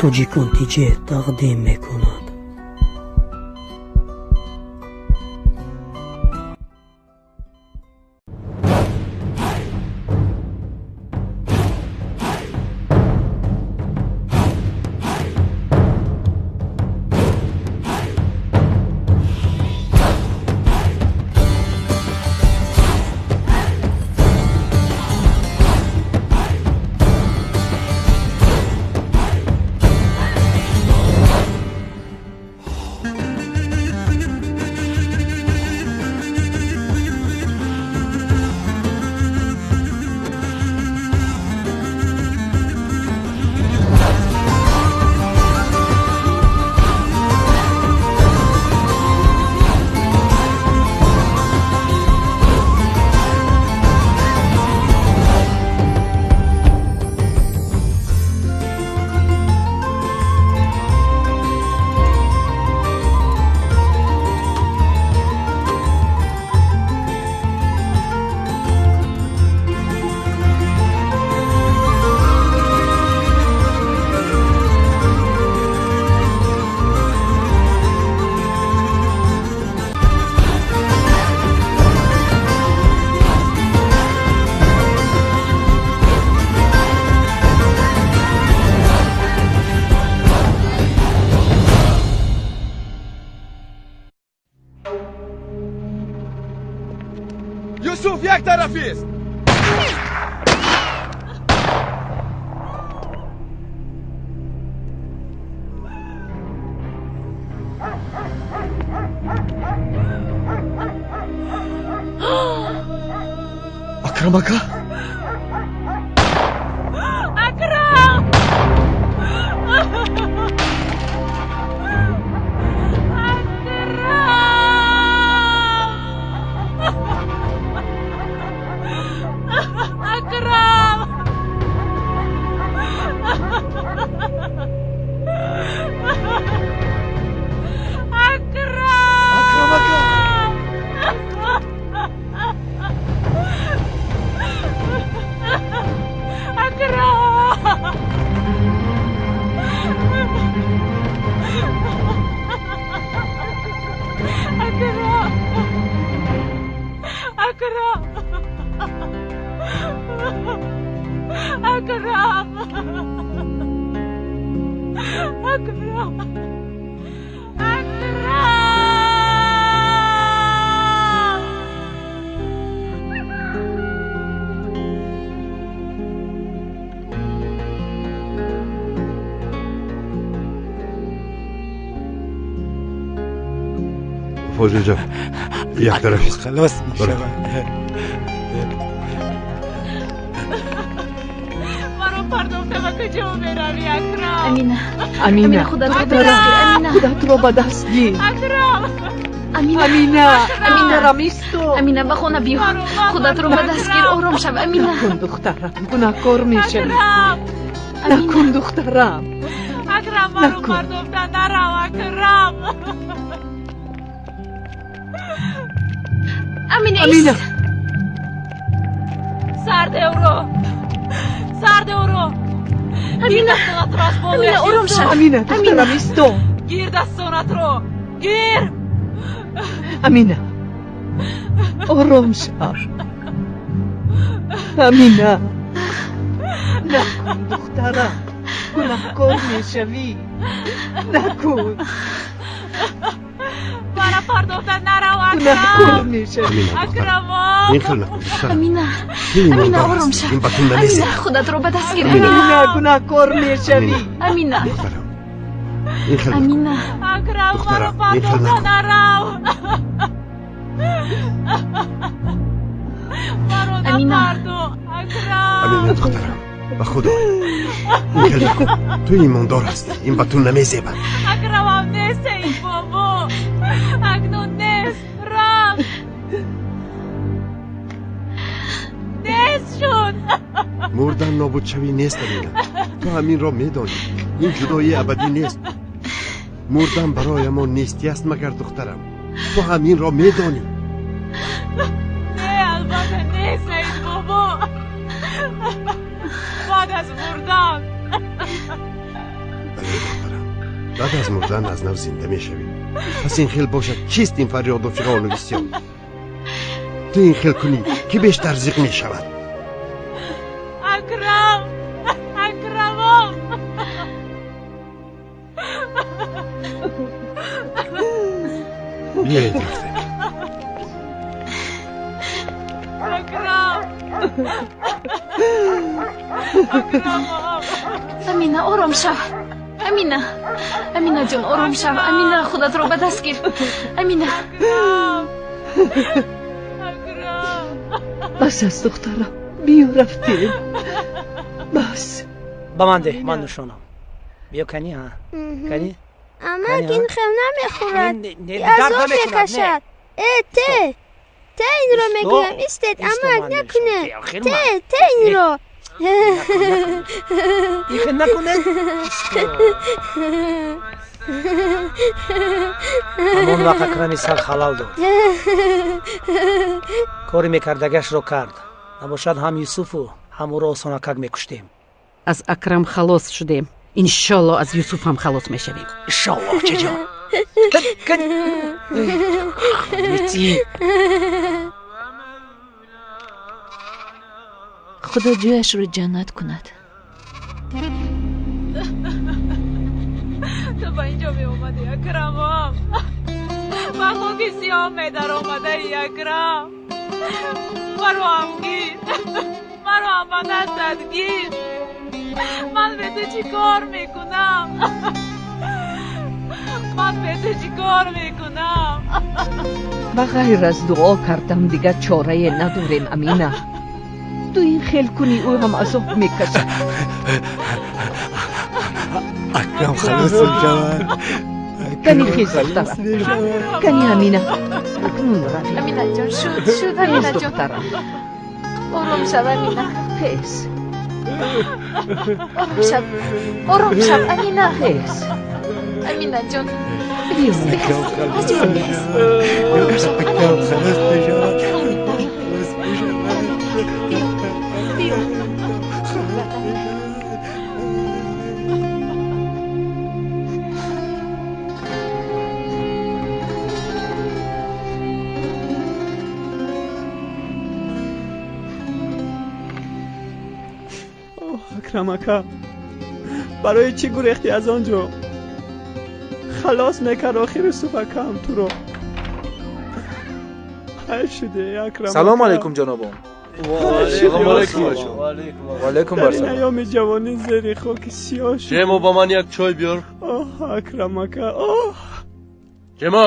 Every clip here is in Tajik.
Тоҷикон ТҶ тақдим мекунад. Юсуф як тарафист. Акрам ака? Акрам! Акрам! Акрам ака! Акрам! Акрам! Акрам! Акрам! Акрам! Акрам! Фозилҷон, як тарафист. Халос мешавад. Маро пардохта ба куҷо меравӣ, Акрам? Амина. Амина, худатро ба даст гир, Амина. Худатро ба даст гир. Акрам! Амина. Амина, духтарам, исто. Амина, ба хона биё. Худатро ба даст гир, ором шав, Амина. Накун, духтарам, гунаҳкор мешавӣ. Акрам! Накун, духтарам. Акрам, маро Накун. пардохта нарав, Акрам! Амина, Амина. ист. Сардевро! Сардевро! Амина. Гир дастонатро аз болояш, Амина, ором Юсуф! шав. Амина, духтарам, исто. Гир дастонатро! Гир! Амина, ором шав. Амина, накун, духтарам, гунаҳкор мешавӣ. Накун, Мара пардохта нарав, гунаҳкор Акрам! мешавӣ. Амина, духтарам. Акрамо! Ин хел накун, духтарам. Амина. Ту Амина, имондор ором ҳастӣ. шав. Ин ба ту намезебад. Амина, худатро ба даст гир, Амина. Амина. Амина, гунаҳкор мешавӣ. Амина. Духтарам, ин хел накун. Амина. Акрам, маро Духтарам, ин хел пардохта накун. нарав! Маро Амина. напардо, Акрам! Амина, духтарам, ба худо, ин хел накун. Ту имондор ҳастӣ. Ин ба ту намезебад. Акрамам нест, эй бобо! Акнун нест, рафт! Нест шуд! Мурдан нобудшавӣ нест, Амина. Ту ҳаминро медонӣ. Ин ҷудоии абадӣ нест. Мурдан бароямон нестӣ аст, магар, духтарам. Ту ҳаминро медонӣ. Не, албатта не, Саид бобо! Баъд аз мурдан. Баъд аз мурдан аз нав зинда мешавӣ. Пас ин хел бошад, чист ин фарёду фиғону бисёр? Ту ин хел кунӣ, ки бештар зиқ мешавад. Акрам! Акрамом! Биёед рафтем. Акрам! Акрамом! Амина, ором шав. Амина, Амина ҷон, ором шав. Амина, худатро ба даст гир. Амина. Акрам! Бас аст, духтарам, биё рафтем. Бас. Ба ман деҳ, ман нӯшонам. Биё кани, ҳа? Кани? Амак ин хел намехӯрад, дард азоб намекунад, мекашад. Э, те те инро мегӯям, истед, амак, накунед. Те те инро. Ихе накунед. Ҳамон вақт Акрами сар халал дод. Кори мекардагашро кард. Набошад, ҳам Юсуфу, ҳам ӯро осонакак мекуштем. Аз Акрам халос шудем. Иншолло, аз Юсуф ҳам халос мешавем. Иншолло, чаҷон. Худо ҷояшро ҷаннат кунад. Ту ба инҷо меомадӣ, Акрамом. Ба хоки сиёҳ медаромадаи, Акрам. Маро ҳам гир, маро ҳам ба дастат гир. Ман бе ту чӣ кор мекунам? Ман бе ту чӣ кор мекунам? Ба ғайр аз дуо кардам дигар чорае надорем, Амина. Ту ин хел кунӣ, ӯ ҳам азоб мекашад. Акрам халос мешавад. Кани, хез, духтарам. Кани, Амина, акнун равем. Амина ҷон, шуд, шуд, Хез, Амина ҷон. духтарам. Ором шав, Амина. Хез. Ором шав, ором шав, Амина. Хез. Амина ҷон. Биё. Акрам халос Биё. мешавад. Акрам халос мешавад. Халос мешавад. Биё. Оҳ, Акрам ака, барои чӣ гурехтӣ аз он ҷо? Халос мекард охир Юсуф акаам туро. Ҳайф шуде, Акрам. Салом алейкум, ҷанобон. Салом алейкум. Ваалейкум Дар ин барсалом. айёми ҷавонӣ зери хоки сиёҳ шуд. Ҷемо, ба ман як чой биёр. Оҳ, Акрам ака, оҳ. Ҷемо,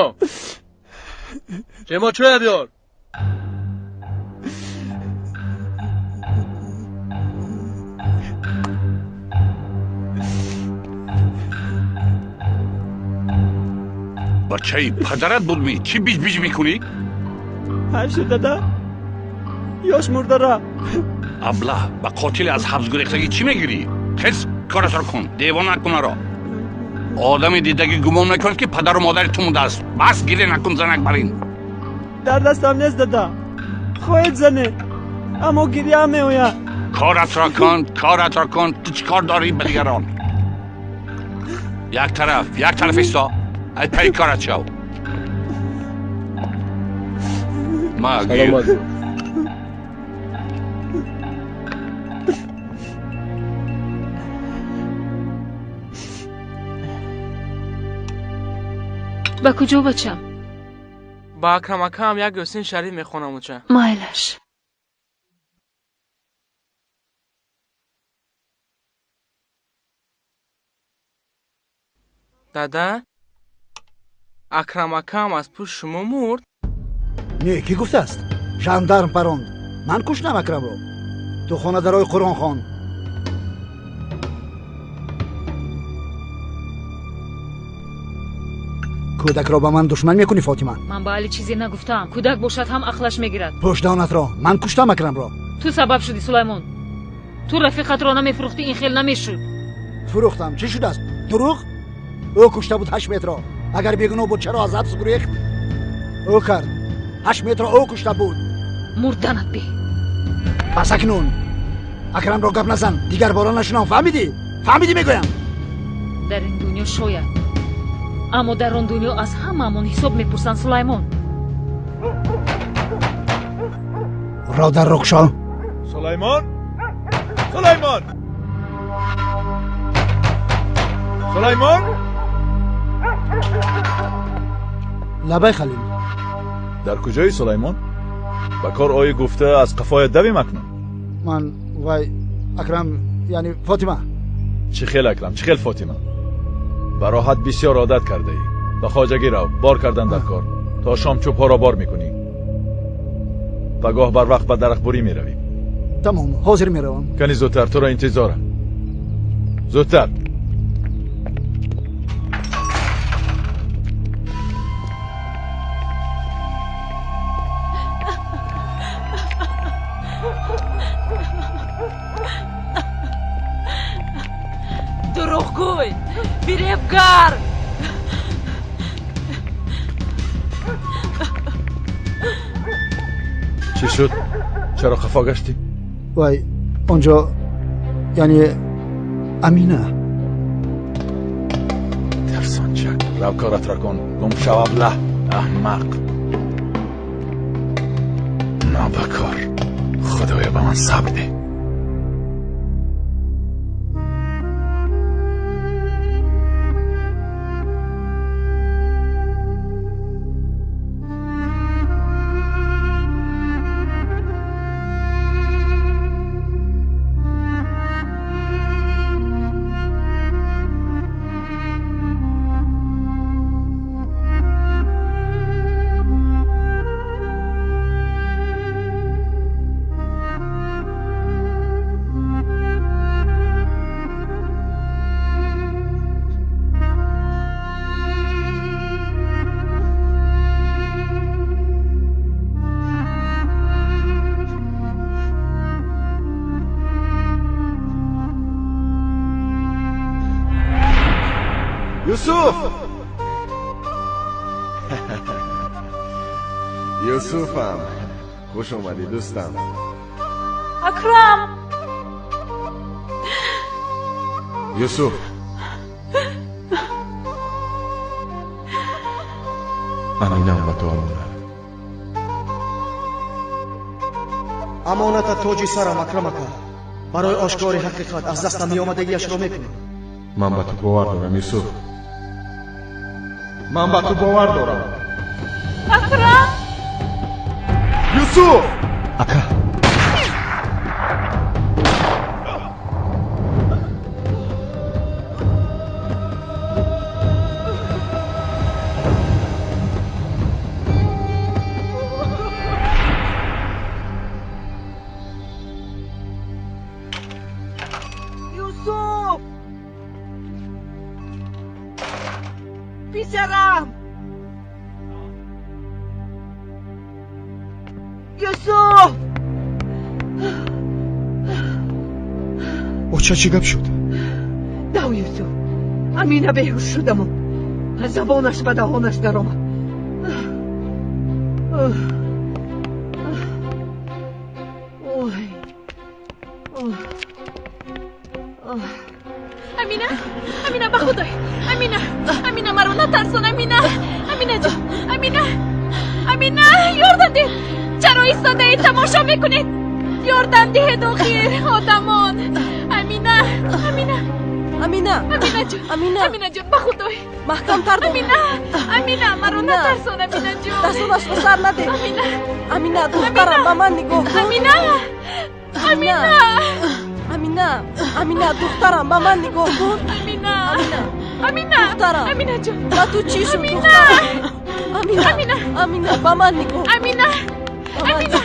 Ҷемо, чоя биёр. Бачаи падарат будмӣ? Чӣ биҷ-биҷ мекунӣ? Ҳайф шуд, дада, ёш мурдара. Аблаҳ, ба қотили аз ҳабс гурехтагӣ чӣ мегирӣ? Хез, коратро кун, девона накун маро. Одами дидагӣ гумон мекунад, ки падару модари ту мудааст. Бас, гиря накун, занак барин. Дар дастам нест, дада, хоҳед зане, аммо гиряам меояд. Коратро кун, коратро кун. Ту чӣ кор дорӣ ба дигарон? Як тараф, як тараф исто, ай пайи корат шав. Ма гир. Саломат. Ба куҷо, бачам? Ба Акрам акаам як Ёсин Шариф мехонам, оча. Майлаш. Дада, Акрам акаам аз пушт шумо мурд? Не, кӣ гуфтааст? Жандарм паронд. Ман куштам Акрамро. Ту хона дарои Қуръон хон. Кӯдакро ба ман душман мекунӣ, Фотима? Ман ба Али чизе нагуфтаам. Кӯдак бошад ҳам ақлаш мегирад. Пӯш даҳонатро. Ман куштам Акрамро. Ту сабаб шудӣ, Сулаймон. Ту рафиқатро намефурӯхтӣ, ин хел намешуд. Фурӯхтам, чӣ шудааст? Дурӯғ? Ӯ кушта буд Ҳашметро. Агар бегуноҳ буд, чаро аз ҳабс гурехт? Ӯ кард. Ҳашметро ӯ кушта буд. Мурданат бе. Пас акнун Акрамро гап назан, дигар бора нашунавам, фаҳмидӣ? Фаҳмидӣ, мегӯям. Дар ин дунё шояд Аммо дар он дунё аз ҳамаамон ҳисоб мепурсанд, Сулаймон. Роҳ дар кушо. Сулаймон, Сулаймон, Сулаймон. Лабай Халил. Дар куҷоӣ, Сулаймон? Ба кор оӣ гуфта аз қафоят давем акнун. Ман вай Акрам, яъне Фотима. Чӣ хел Акрам, чӣ хел Фотима? Ба роҳат бисёр одат кардаӣ. Ба хоҷагӣ рав, бор кардан дар кор. То шом чӯбҳоро бор мекунӣ. Пагоҳ барвақт ба дарахтбурӣ меравӣ. Тамом, ҳозир меравам. Кани зудтар, туро интизорам. Зудтар. Дурӯғгӯй, фиребгар. Чӣ шуд? Чаро хафо гаштӣ? Вай, онҷо, яъне Амина. Тарсончак, рав коратро кун. Гум шав, аблаҳ, аҳмақ. Нобакор. Худоё, ба ман сабр деҳ. Юсуф! Юсуфам, хуш омадӣ дӯстам. Акрам! Юсуф! Аминам ба ту амонат. Амоната тоҷи сарам, Акрам ака. Барои ошкори ҳақиқат аз дастам меомадагиашро мекунам. Ман ба ту бовар дорам, Юсуф. Ман ба ту бовар дорам. Акрам! Юсуф! Ака. Юсуф! Писарам! Юсуф! Оча, чӣ гап шуд? Дав, Юсуф, Амина беҳуш шудаму забонаш ба даҳонаш даромад. Амина, Амина, ба худой, Амина, Амина, маро натарсон, Амина, Амина ҷон, Амина, Амина, ёрдам диҳед. Чаро истодаед тамошо мекунед? Ёрдам диҳед охир, одамон. Амина, Амина, Амина, Амина ҷон, Амина, Амина ҷон, ба худой, маҳкамтар дор. Амина, Амина, маро натарсон, Амина ҷон. Дастонашро сар надеҳ. Амина, Амина, духтарам, ба ман нигоҳ кун. Амина, Амина, Амина, Амина, духтарам, ба ман нигоҳ кун. Амина, Амина, духтарам, Амина ҷон, ба ту чӣ шуд, духтарам? Амина, Амина, Амина, ба ман нигоҳ кун. Амина, Амина.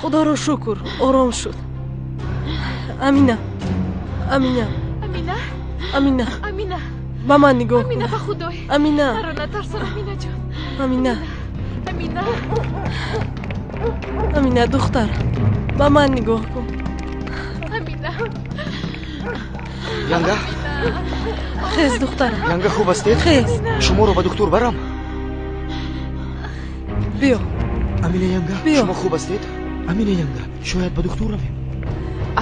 Худоро шукр, ором шуд. Амина, Амина, Амина, Амина, Амина, ба ман нигоҳ кун. Амина, ба худой, Амина, маро натарсон, Амина ҷон. Амина, Амина, Амина, духтарам, ба ман нигоҳ кун. Амина. Янга? Хез, духтарам. Янга, хуб ҳастед? Хез. Шуморо ба духтур барам? Биё. Амина янга, биё. Шумо хуб ҳастед? Амина янга, шояд ба духтур равем.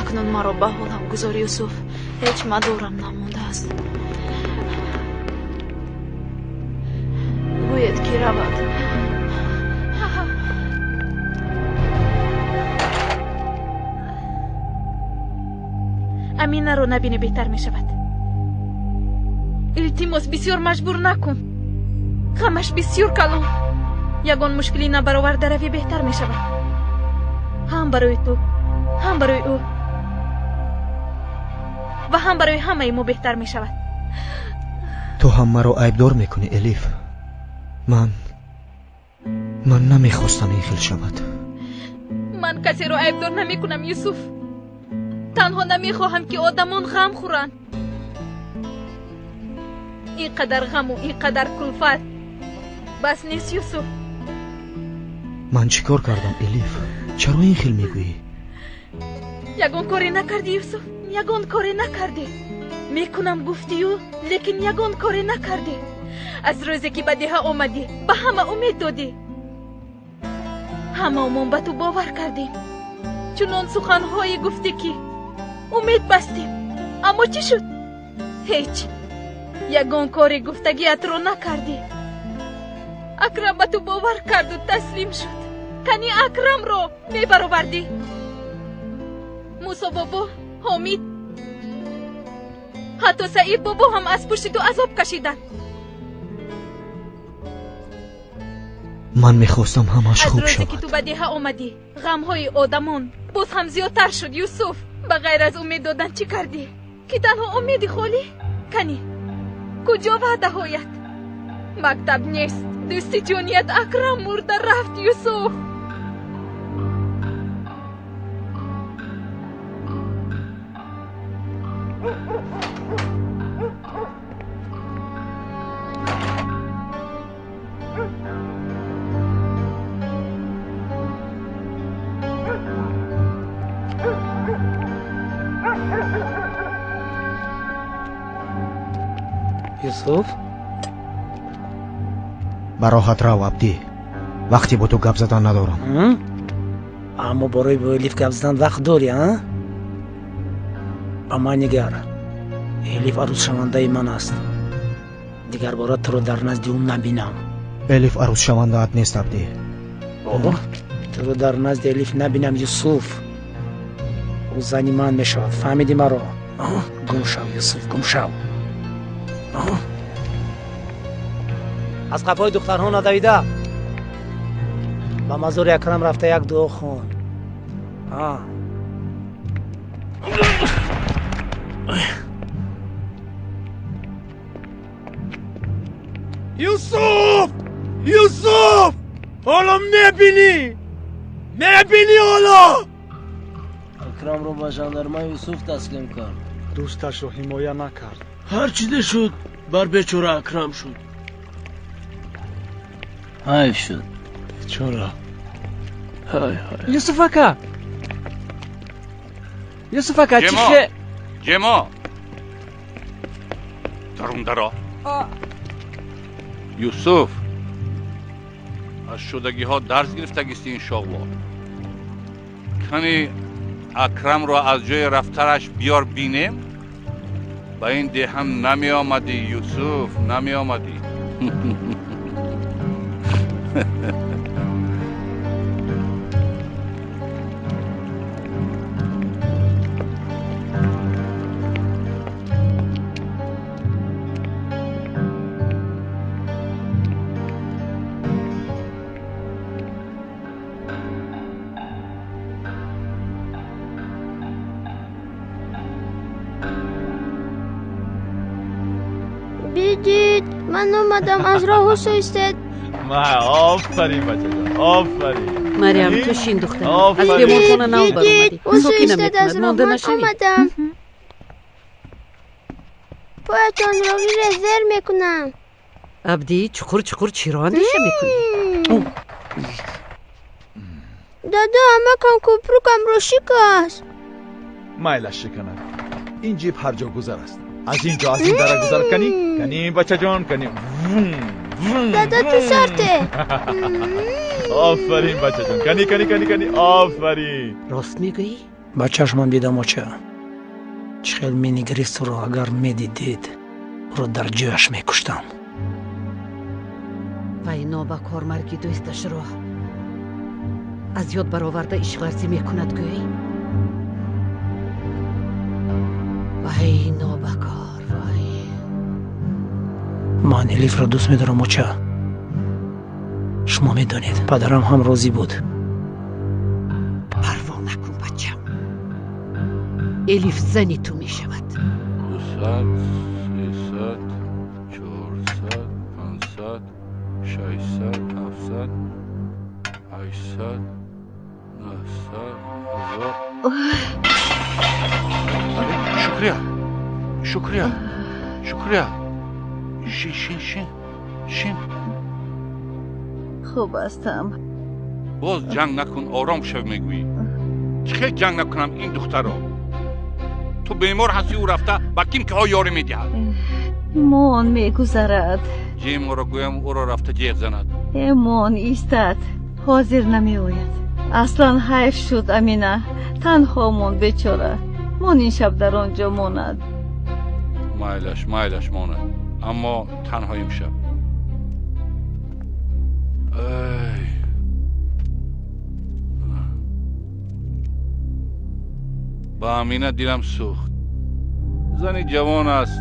Акнун маро ба ҳолам гузор, Юсуф. Ҳеҷ мадорам намондааст. Бояд ки равад. Аминаро набинӣ беҳтар мешавад. Илтимос, бисёр маҷбур накун. Ғамаш бисёр калон. Ягон мушкилӣ набароварда равӣ беҳтар мешавад. Ҳам барои ту, ҳам барои ӯ ва ҳам барои ҳамаи мо беҳтар мешавад. Ту ҳам маро айбдор мекунӣ, Элиф. Ман намехостам ин хел шавад. Ман касеро айбдор намекунам, Юсуф. Танҳо намехоҳам ки одамон ғам хӯранд. Ин қадар ғаму ин қадар кулфат бас нест, Юсуф. Ман чӣ кор кардам, Элиф? Чаро ин хел мегӯӣ? Ягон коре накардӣ, Юсуф. Ягон коре накардӣ. Мекунам гуфтию, лекин ягон коре накардӣ. Аз рӯзе ки ба деҳа омадӣ, ба ҳама умед додӣ. Ҳамаомон ба ту бовар кардем. Чунон суханҳое гуфтӣ ки умед бастем. Аммо чӣ шуд? Ҳеҷ. Ягон кори гуфтагиатро накардӣ. Акрам ба ту бовар карду таслим шуд. Кани Акрамро мебаровардӣ. Мусо бобо, Ҳомид, ҳатто Саид бобо ҳам аз пушти ту азоб кашиданд. Ман мехостам ҳамаш хуб Аз рӯзе шавад. ки ту ба деҳа омадӣ, ғамҳои одамон боз ҳам зиёдтар шуд, Юсуф. Ба ғайр аз умед додан чӣ кардӣ? Ки танҳо умеди холӣ? Кани, куҷо ваъдаҳоят? Мактаб нест. Дӯсти ҷоният Акрам мурда рафт, Юсуф. Юсуф, Ба роҳат рав, Абдӣ. Вақте бо ту гап задан надорам. Аммо барои бо Элиф гап задан вақт дорӣ, а? Ба ман нигар. Элиф арӯзшавандаи ман аст. Дигар бора туро дар назди ӯ набинам. Элиф арӯзшавандаат нест, Абдӣ. Туро дар назди Элиф набинам, Юсуф. Ӯ зани ман мешавад. Фаҳмидӣ маро? Гум шав, Юсуф, гум шав. Аз қафои духтарҳо надавида ба мазори Акрам рафта як дуо хон. Юсуф! Юсуф! Ҳоло мебинӣ! Мебинӣ ҳоло! Акрамро ба жандарма Юсуф таслим кард. Дӯсташро ҳимоя накард. Ҳар чизе шуд, бар бечора Акрам шуд. Ҳайф шуд. Бечора. Ҳай ҳай. Юсуф ака! Юсуф ака, чӣ Ҷемо! хе... Ҷемо! Дарун даро. Юсуф, аз шудагиҳо дарс гирифтагисти, иншоалло. Кани Акрамро аз ҷои рафтараш биёр бинем. Ба ин деҳам намеомадӣ, Юсуф, намеомадӣ. Бидид, ман омадам, аз роҳу суистед. Ма, офарин, бачаҷон, офарин. Марьям, ту шин, духтарам. Аз Офарин. беморхона нав Бидид, баромадӣ. ӯ Соки суистед аз намекунад, роҳ, монда ман нашавӣ. омадам. Поятонро гире зер мекунам. Абдӣ, чуқур чуқур чиро андеша мекунӣ? Дада, амакам кӯпрукамро шикаст. Майлаш шиканад. Ин ҷип ҳар ҷо гузар аст. Аз ин ҷо, аз ин дара гузар кани, кани, бачаҷон, кани. Вум, вум, Дада, ту вум. сарте. Офарин, бачаҷон, кани, кани, кани, кани, офарин. Рост мегӯӣ? Ба чашмам дидам, оча. Чӣ хел менигарист ӯро, агар медидед, ӯро дар ҷояш мекуштам. Вай нобакор марги дӯсташро аз ёд бароварда ишқварзӣ мекунад гӯй. Вай нобакор, вай. Ман Элифро дӯст медорам, оча. Шумо медонед, падарам ҳам розӣ буд. Парво накун, бачам. Элиф зани ту мешавад. 200, 300, 400, 500, 600, 700, 800, 900, 1000. Шукрия, Шукрия, Шукрия. Шин, шин, шин, шин. Хуб ҳастам. Боз ҷанг накун, ором шав мегӯӣ. Чӣ хел ҷанг накунам ин духтарро? Ту бемор ҳастӣ, ӯ рафта ба ким киҳо ёрӣ медиҳад. Мон мегузарад. Ҷеморо гӯям ӯро рафта ҷеғ занад. Мон истад, ҳозир намеояд. Аслан ҳайф шуд, Амина. Танҳо монд бечора. Мон ин шаб дар он ҷо монад. Майлаш, майлаш монад, аммо танҳо имшаб. Ай. Ба Амина дилам сӯхт. Зани ҷавон аст,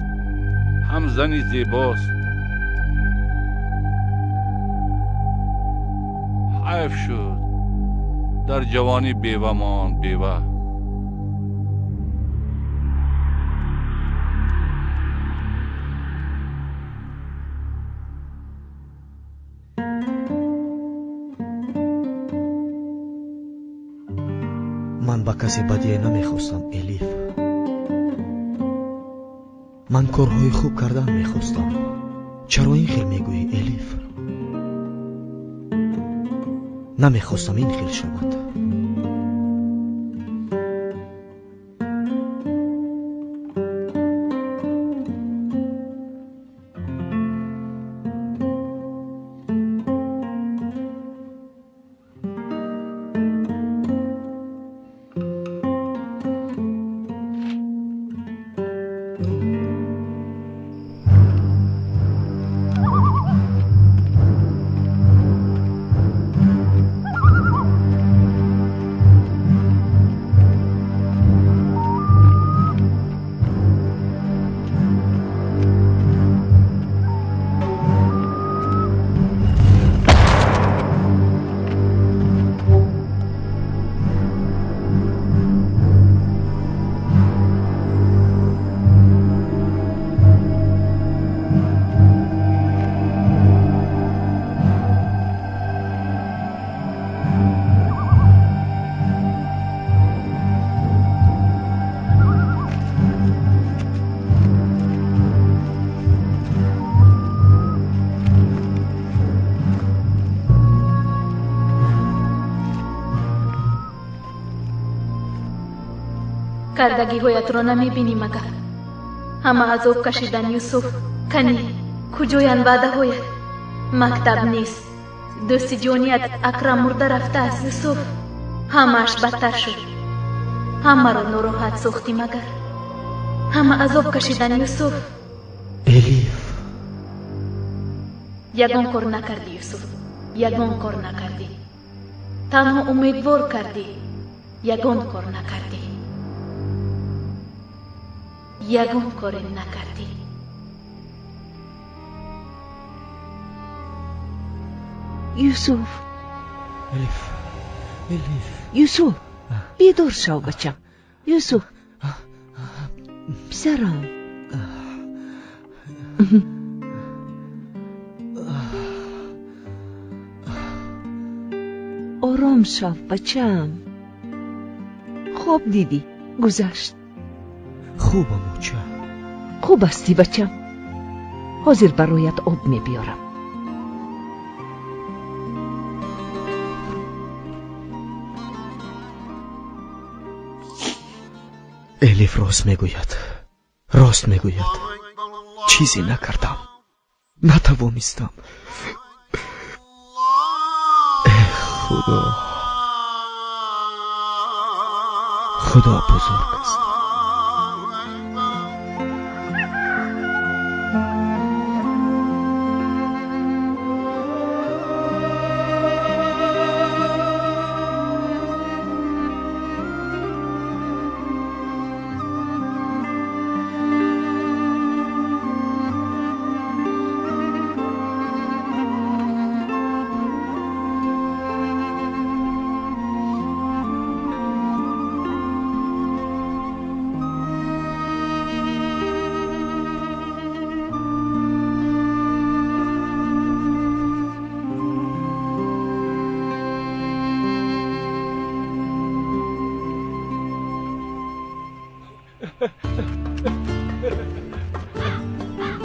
ҳам зани зебост. Ҳайф шуд, дар ҷавонӣ бева монд, бева. Ман ба касе бадие намехостам, Элиф. Ман корҳои хуб кардан мехостам. Чаро ин хел мегӯӣ, Элиф? Намехостам ин хел шавад. Кардагиҳоятро намебинӣ магар? Ҳама азоб кашидан, Юсуф. Канӣ, куҷоянд ваъдаҳоят? Мактаб нест. Дӯсти ҷоният Акрам мурда рафтааст, Юсуф. Ҳамааш бадтар шуд. Ҳамаро нороҳат сохтӣ магар? Ҳама азоб кашидан, Юсуф. Элиф. Ягон кор накардӣ, Юсуф. Ягон кор накардӣ. Танҳо умедвор кардӣ. Ягон кор накардӣ. Ягон коре накардӣ. Юсуф. Элиф, Элиф. Юсуф, бедор шав, бачам. Юсуф, писарам. Ором шав, бачам. Хоб дидӣ, гузашт. Хубам, оча. Хуб ҳастӣ, бачам. Ҳозир бароят об мебиёрам. Элиф рост мегӯяд, рост мегӯяд. Чизе накардам, натавонистам. Эх, Худо, Худо бузург аст.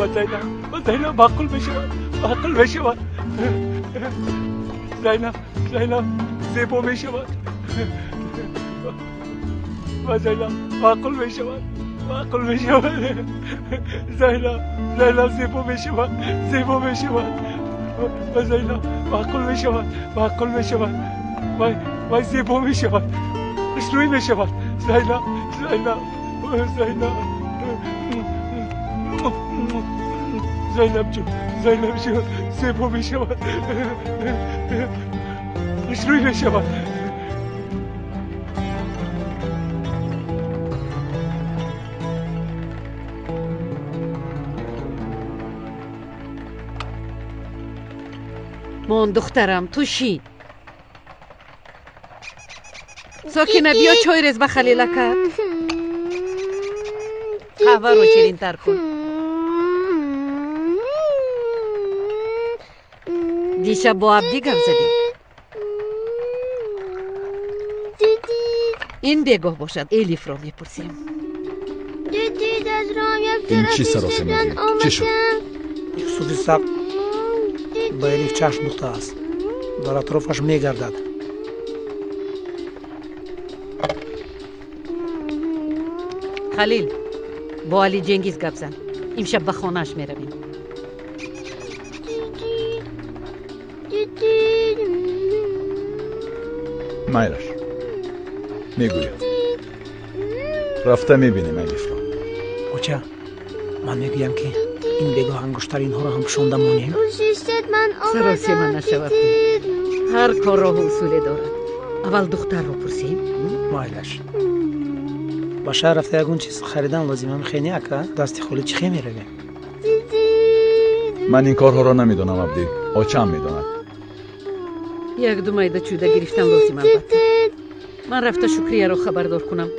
Ва Зайнаб, ва Зайнаб маъқул мешавад, маъқул мешавад. Зайнаб, Зайнаб зебо мешавад. Ва Зайнаб маъқул мешавад, маъқул мешавад. Зайнаб, Зайнаб зебо мешавад, зебо мешавад. Ва Зайнаб маъқул мешавад, маъқул мешавад. Вай, вай зебо мешавад, хушрӯй мешавад. Зайнаб, Зайнаб, Зайнаб. Зайнаб ҷон, Зайнаб ҷон, зебо мешавад, хушрӯй мешавад. Мон, духтарам, ту шин. Сокина, биё чой рез ба Халилакат. Қаҳваро ширинтар кун. Дишаб бо Абдӣ гап задем. Ин бегоҳ бошад, Элифро мепурсем. Ин чӣ саросемагӣ? Чӣ шуд? Юсуфи сақ ба Элиф чашм духтааст, дар атрофаш мегардад. Халил, бо Али Ҷенгиз гап зан. Имшаб ба хонааш меравем. Майлаш, мегӯям, рафта мебинем Элифро. Оча, ман мегӯям, ки ин бегоҳ ангуштари инҳоро ҳам пӯшонда монем. Саросема нашавад. Ҳар кор роҳу усуле дорад. Аввал духтарро пурсем. Майлаш, ба шаҳр рафта ягон чиз харидан лозимам. Хе, не, ака, дасти холӣ чӣ хе меравем? Ман ин корҳоро намедонам, Абдӣ, очаам медонад. Як-ду майда чӯда гирифтан лозим, албатта. Ман рафта Шукрияро хабардор кунам.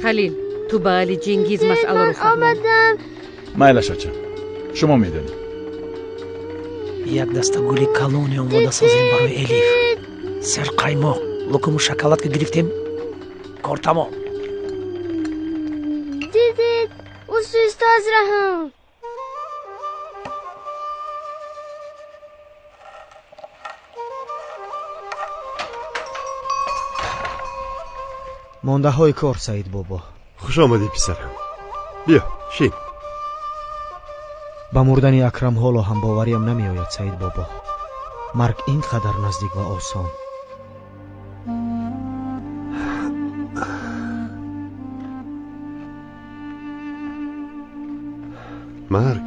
Халил, ту ба Али Ҷенгиз масъаларо фаҳмон. Майлаш, оча, шумо медонед. Як даста гули калоне омода созем барои Элиф. Серқаймоқ, лукуму шоколад ки гирифтем, кор тамом. Дидед, устод раҳм. Мондаҳои кор, Саид бобо. Хуш омадӣ, писарам, биё шин. Ба мурдани Акрам ҳоло ҳам бовариам намеояд, Саид бобо. Марг ин қадар наздик ва осон. Марг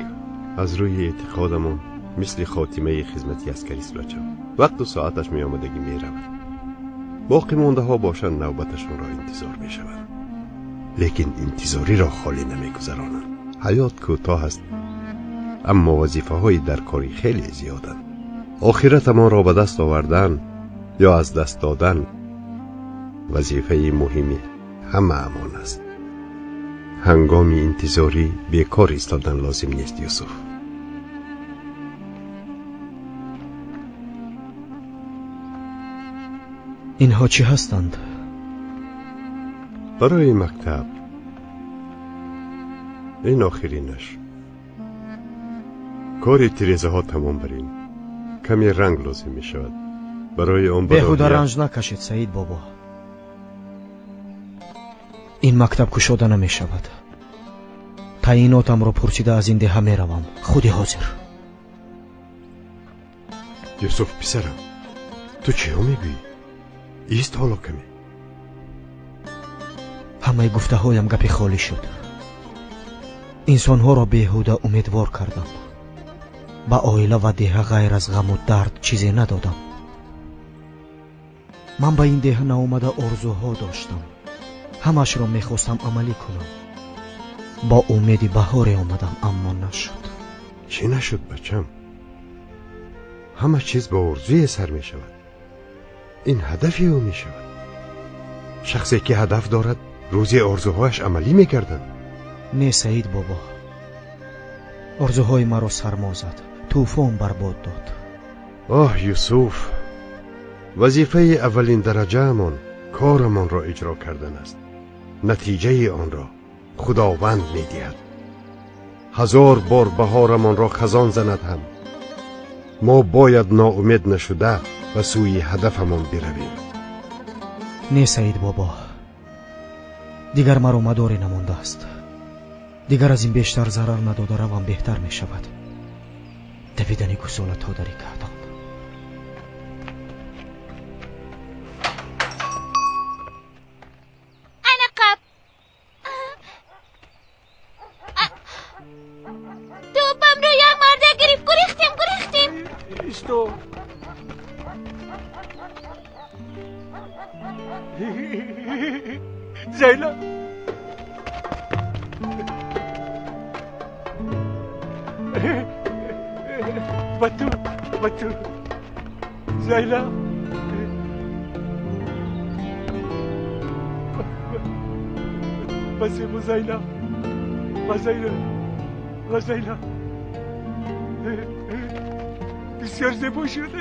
аз рӯи эътиқодамон мисли хотимаи хизмати аскарист, бачам. Вақту соаташ меомадагӣ меравад. Боқӣ мондаҳо бошанд, навбаташонро интизор мешаванд, лекин интизориро холӣ намегузаронанд. Ҳаёт кӯтоҳ аст, аммо вазифаҳои даркорӣ хеле зиёданд. Охиратамонро ба даст овардан ё аз даст додан вазифаи муҳими ҳамаамон аст. Ҳангоми интизорӣ бекор истодан лозим нест, Юсуф. Инҳо чӣ ҳастанд? Барои мактаб. Ин охиринаш. Кори тирезаҳо тамом барин. Каме ранг лозим мешавад. Барои он беҳуда ранҷ накашед, Саид бобо. Ин мактаб кушода намешавад. Таъинотамро пурсида аз ин деҳа меравам. Худи ҳозир. Юсуф, писарам, ту чиҳо мегӯӣ? Ист ҳоло каме. Ҳамаи гуфтаҳоям гапи холӣ шуд. Инсонҳоро беҳуда умедвор кардам. Ба оила ва деҳа ғайр аз ғаму дард чизе надодам. Ман ба ин деҳа наомада орзуҳо доштам. Ҳамашро мехостам амалӣ кунам. Бо умеди баҳоре омадам, аммо нашуд. Чӣ нашуд, бачам? Ҳама чиз бо орзуе сар мешавад. Ин ҳадафи ӯ мешавад. Шахсе ки ҳадаф дорад, рӯзе орзуҳояш амалӣ мегарданд. Не, Саид бобо, орзуҳои маро сармо зад, тӯфон барбод дод. Оҳ, Юсуф, вазифаи аввалин дараҷаамон корамонро иҷро кардан аст. Натиҷаи онро Худованд медиҳад. 1000 бор баҳорамонро хазон занад ҳам, мо бояд ноумед нашуда ба сӯи ҳадафамон биравем. Не Саид бобо, дигар маро мадоре намондааст. Дигар аз ин бештар зарар надода равам беҳтар мешавад. Давидани гусола то дари каҳдон. Анақаб тӯпамро як марда гирифт. Гурехтем, гурехтем. Исто. Зайнаб, бату, бату. Зайнаб, басему Зайнаб, ба Зайнаб, ба Зайнаб. Бисёр зебо шуд.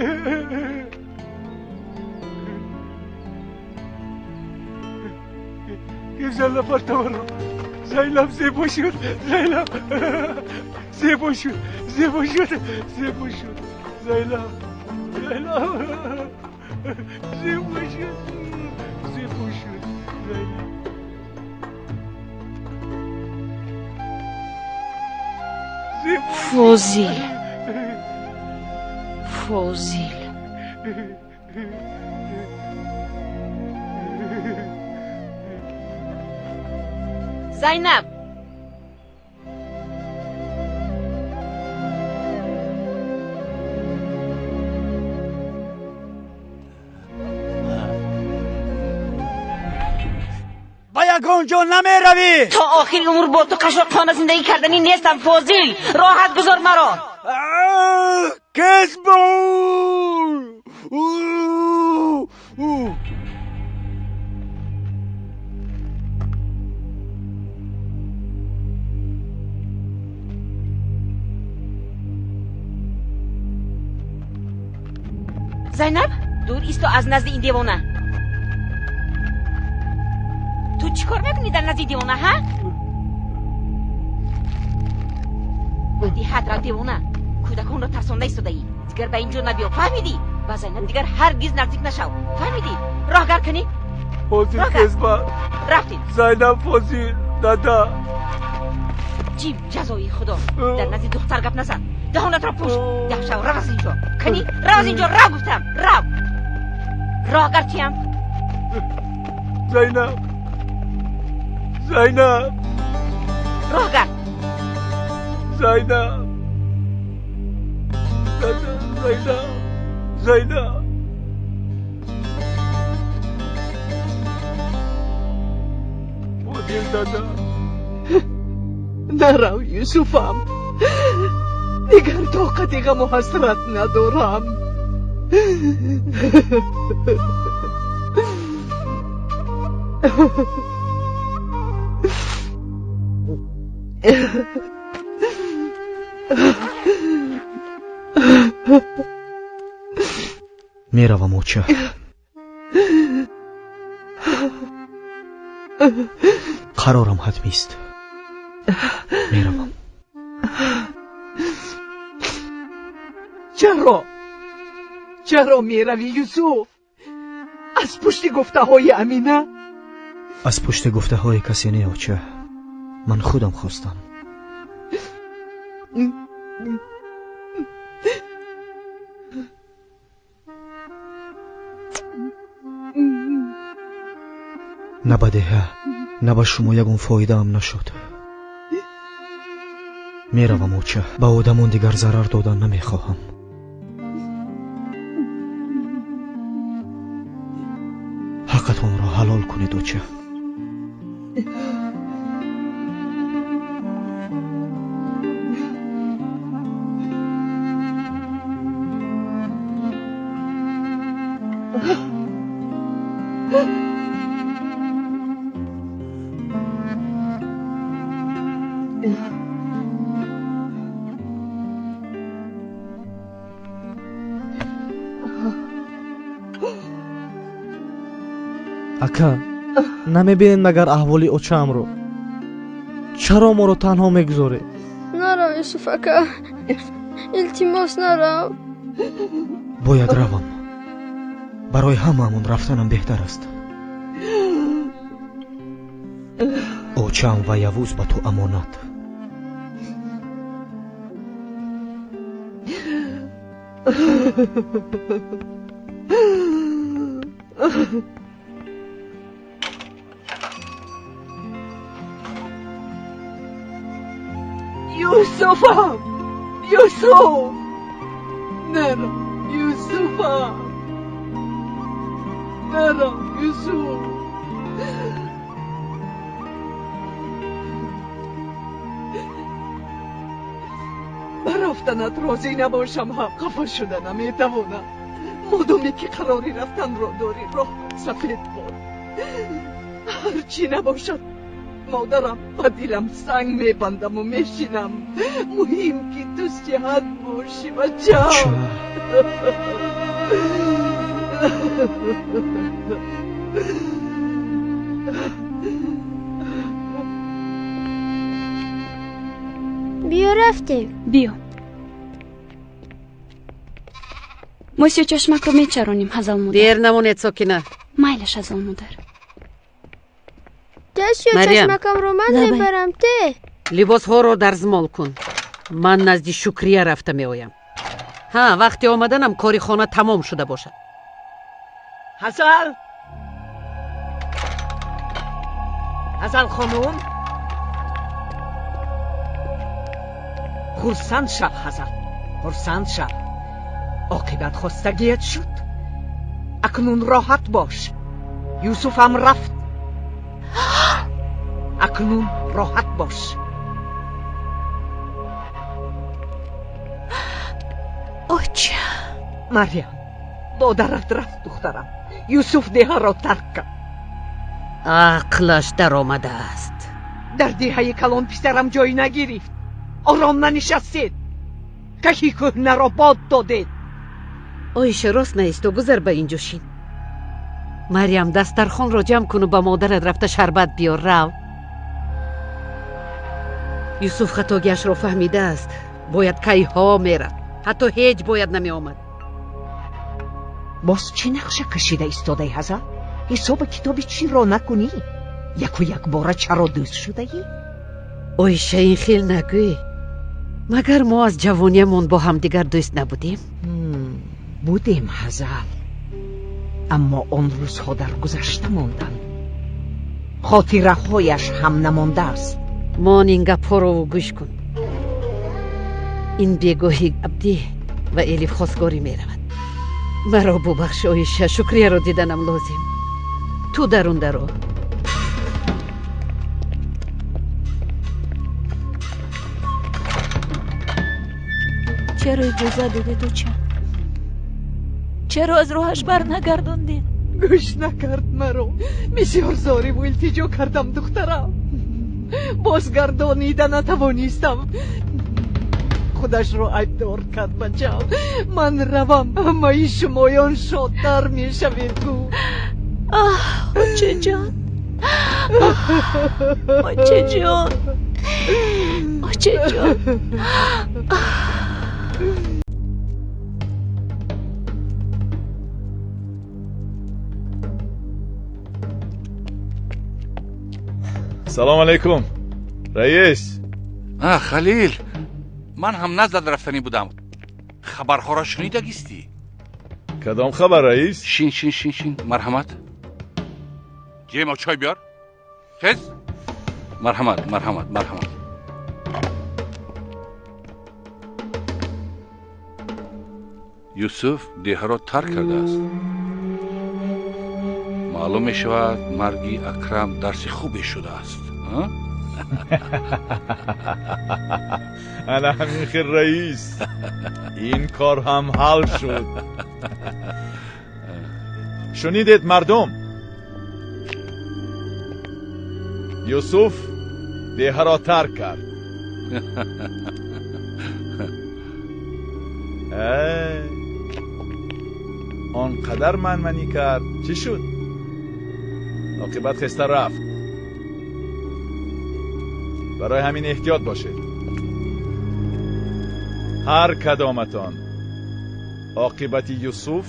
Зайнаб партаваро. Зайнаб зебо шуд. Зайнаб зебо шуд, зебо шуд, зебо шуд. Зайнаб, Зайнаб зебо шуд, зебо шуд. Зайнаб. Фозил, Фозил. Зайнаб, ба ягон ҷо намеравӣ. То охири умр бо ту қашшоқхона зиндагӣ карданӣ нестам Фозил. Роҳат гузор маро. Кис бу. Зайнаб, дур исто аз назди ин девона. Ту чӣ кор мекунӣ дар назди девона, ҳа? Диҳат рав девона. Кӯдаконро тарсонда истодаӣ. Дигар ба ин ҷо набиё, фаҳмидӣ? Ба Зайнаб дигар ҳаргиз наздик нашав, фаҳмидӣ? Роҳгар кунӣ? Фозил кезба. Рафтем. Зайнаб, Фозил, дада. Ҷим, ҷазои худо. Дар назди духтар гап назан. Даҳонатро пӯш. Даҳшав, рав аз ин ҷо. Кани, рав аз ин ҷо, рав гуфтам, рав. Роҳгар чиям? Зайнаб, Зайнаб. Роҳгар. Зайнаб, дада, Зайнаб, Зайнаб. Фозил дада. Нарав Юсуфам, дигар тоқати ғаму ҳасрат надорам. Меравам, оча. Қарорам ҳатмист. Меравам. Чаро? Чаро меравӣ Юсуф? Аз пушти гуфтаҳои Амина? Аз пушти гуфтаҳои касе не, оча. Ман худам хостам. На ба деҳа, на ба шумо ягон фоидаам нашуд. Меравам, оча. Ба одамон дигар зарар додан намехоҳам. Ҳаққатонро ҳалол кунед, оча. Ака, намебинед магар аҳволи очаамро? Чаро моро танҳо мегузоред? Юсуф ака, илтимос нарав. Бояд равам. Барои ҳамаамон рафтанам беҳтар аст. Очаам ва Явуз ба ту амонат. Юсуфам! Юсуф! Наро, Юсуфам! Наро, Юсуф! Ба рафтанат розӣ набошам ҳам хафа шуда наметавонам. Модоме ки қарори рафтанро дорӣ, роҳат сафед бод. Ҳарчӣ набошад, модарам, ба дилам санг мебандаму мешинам. Муҳим ки ту сиҳат бошӣ, бачам. Биё рафтем. Биё. Мо сиёчашмакро мечаронем, Ҳазал модар. Дер намонед, Сокина. Майлаш, Ҳазал модар. Те сиёчашмакамро ман мебарам, те. Либосҳоро дарзмол кун. Ман назди Шукрия рафта меоям. Ҳа, вақти омаданам кори хона тамом шуда бошад. Ҳазал! Ҳазал хонум? Хурсанд шав, Ҳазал. Хурсанд шав. Оқибат хостагият шуд. Акнун роҳат бош. Юсуфам рафт. Акнун роҳат бош. Оча. Марьям, модарат рафт, духтарам. Юсуф деҳаро тарк кард. Ақлаш даромадааст. Дар деҳаи калон писарам ҷой нагирифт. Ором нанишастед. Кахи кӯҳнаро бод додед. Оиша, рост наисто, гузар ба инҷо шин. Марьям, дастархонро ҷамъ куну ба модарат рафта шарбат биёр, рав. Юсуф хатогиашро фаҳмидааст. Бояд кайҳо мерафт. Ҳатто ҳеҷ бояд намеомад. Боз чӣ нақша кашида истодаи, Ҳазал? Ҳисобу китоби чиро накунӣ? Яку якбора чаро дӯст шудаӣ? Оиша, ин хел нагӯй. Магар мо аз ҷавониямон бо ҳамдигар дӯст набудем? Будем, Ҳазал. Аммо он рӯзҳо дар гузашта монданд. Хотираҳояш ҳам намондааст. Мон ин гапҳоро гӯш кун. Ин бегоҳи Абдӣ ва Элиф хостгорӣ меравад. Маро бубахш, Оиша, Шукрияро диданам лозим. Ту дарун даро. Чаро иҷоза додед, оча? Чаро аз роҳаш бар нагардондед? Гӯш накард маро. Бисёр зориву илтиҷо кардам, духтарам. Бозгардонида натавонистам. Худашро айбдор кард, бачам. Ман равам, ҳамаи шумоён шодтар мешавед, гуфт. Аҳ, очаҷон, очаҷон, очаҷон. Салом алейкум, раис. А, Халил, ман ҳам наздат рафтанӣ будам. Хабарҳоро шунидагистӣ? Кадом хабар, раис? Шин, шин, шин, шин, марҳамат. Ҷема, чой биёр. Хез. Марҳамат, марҳамат, марҳамат. Юсуф деҳаро тарк кардааст. Маълум мешавад, марги Акрам дарси хубе шудааст. Ана ҳамин хел, раис. Ин кор ҳам ҳал шуд. Шунидед, мардум? Юсуф деҳаро тарк кард. Он қадар манманӣ кард, чӣ шуд? Оқибат хеста рафт. Барои ҳамин эҳтиёт бошед. Ҳар кадоматон оқибати Юсуф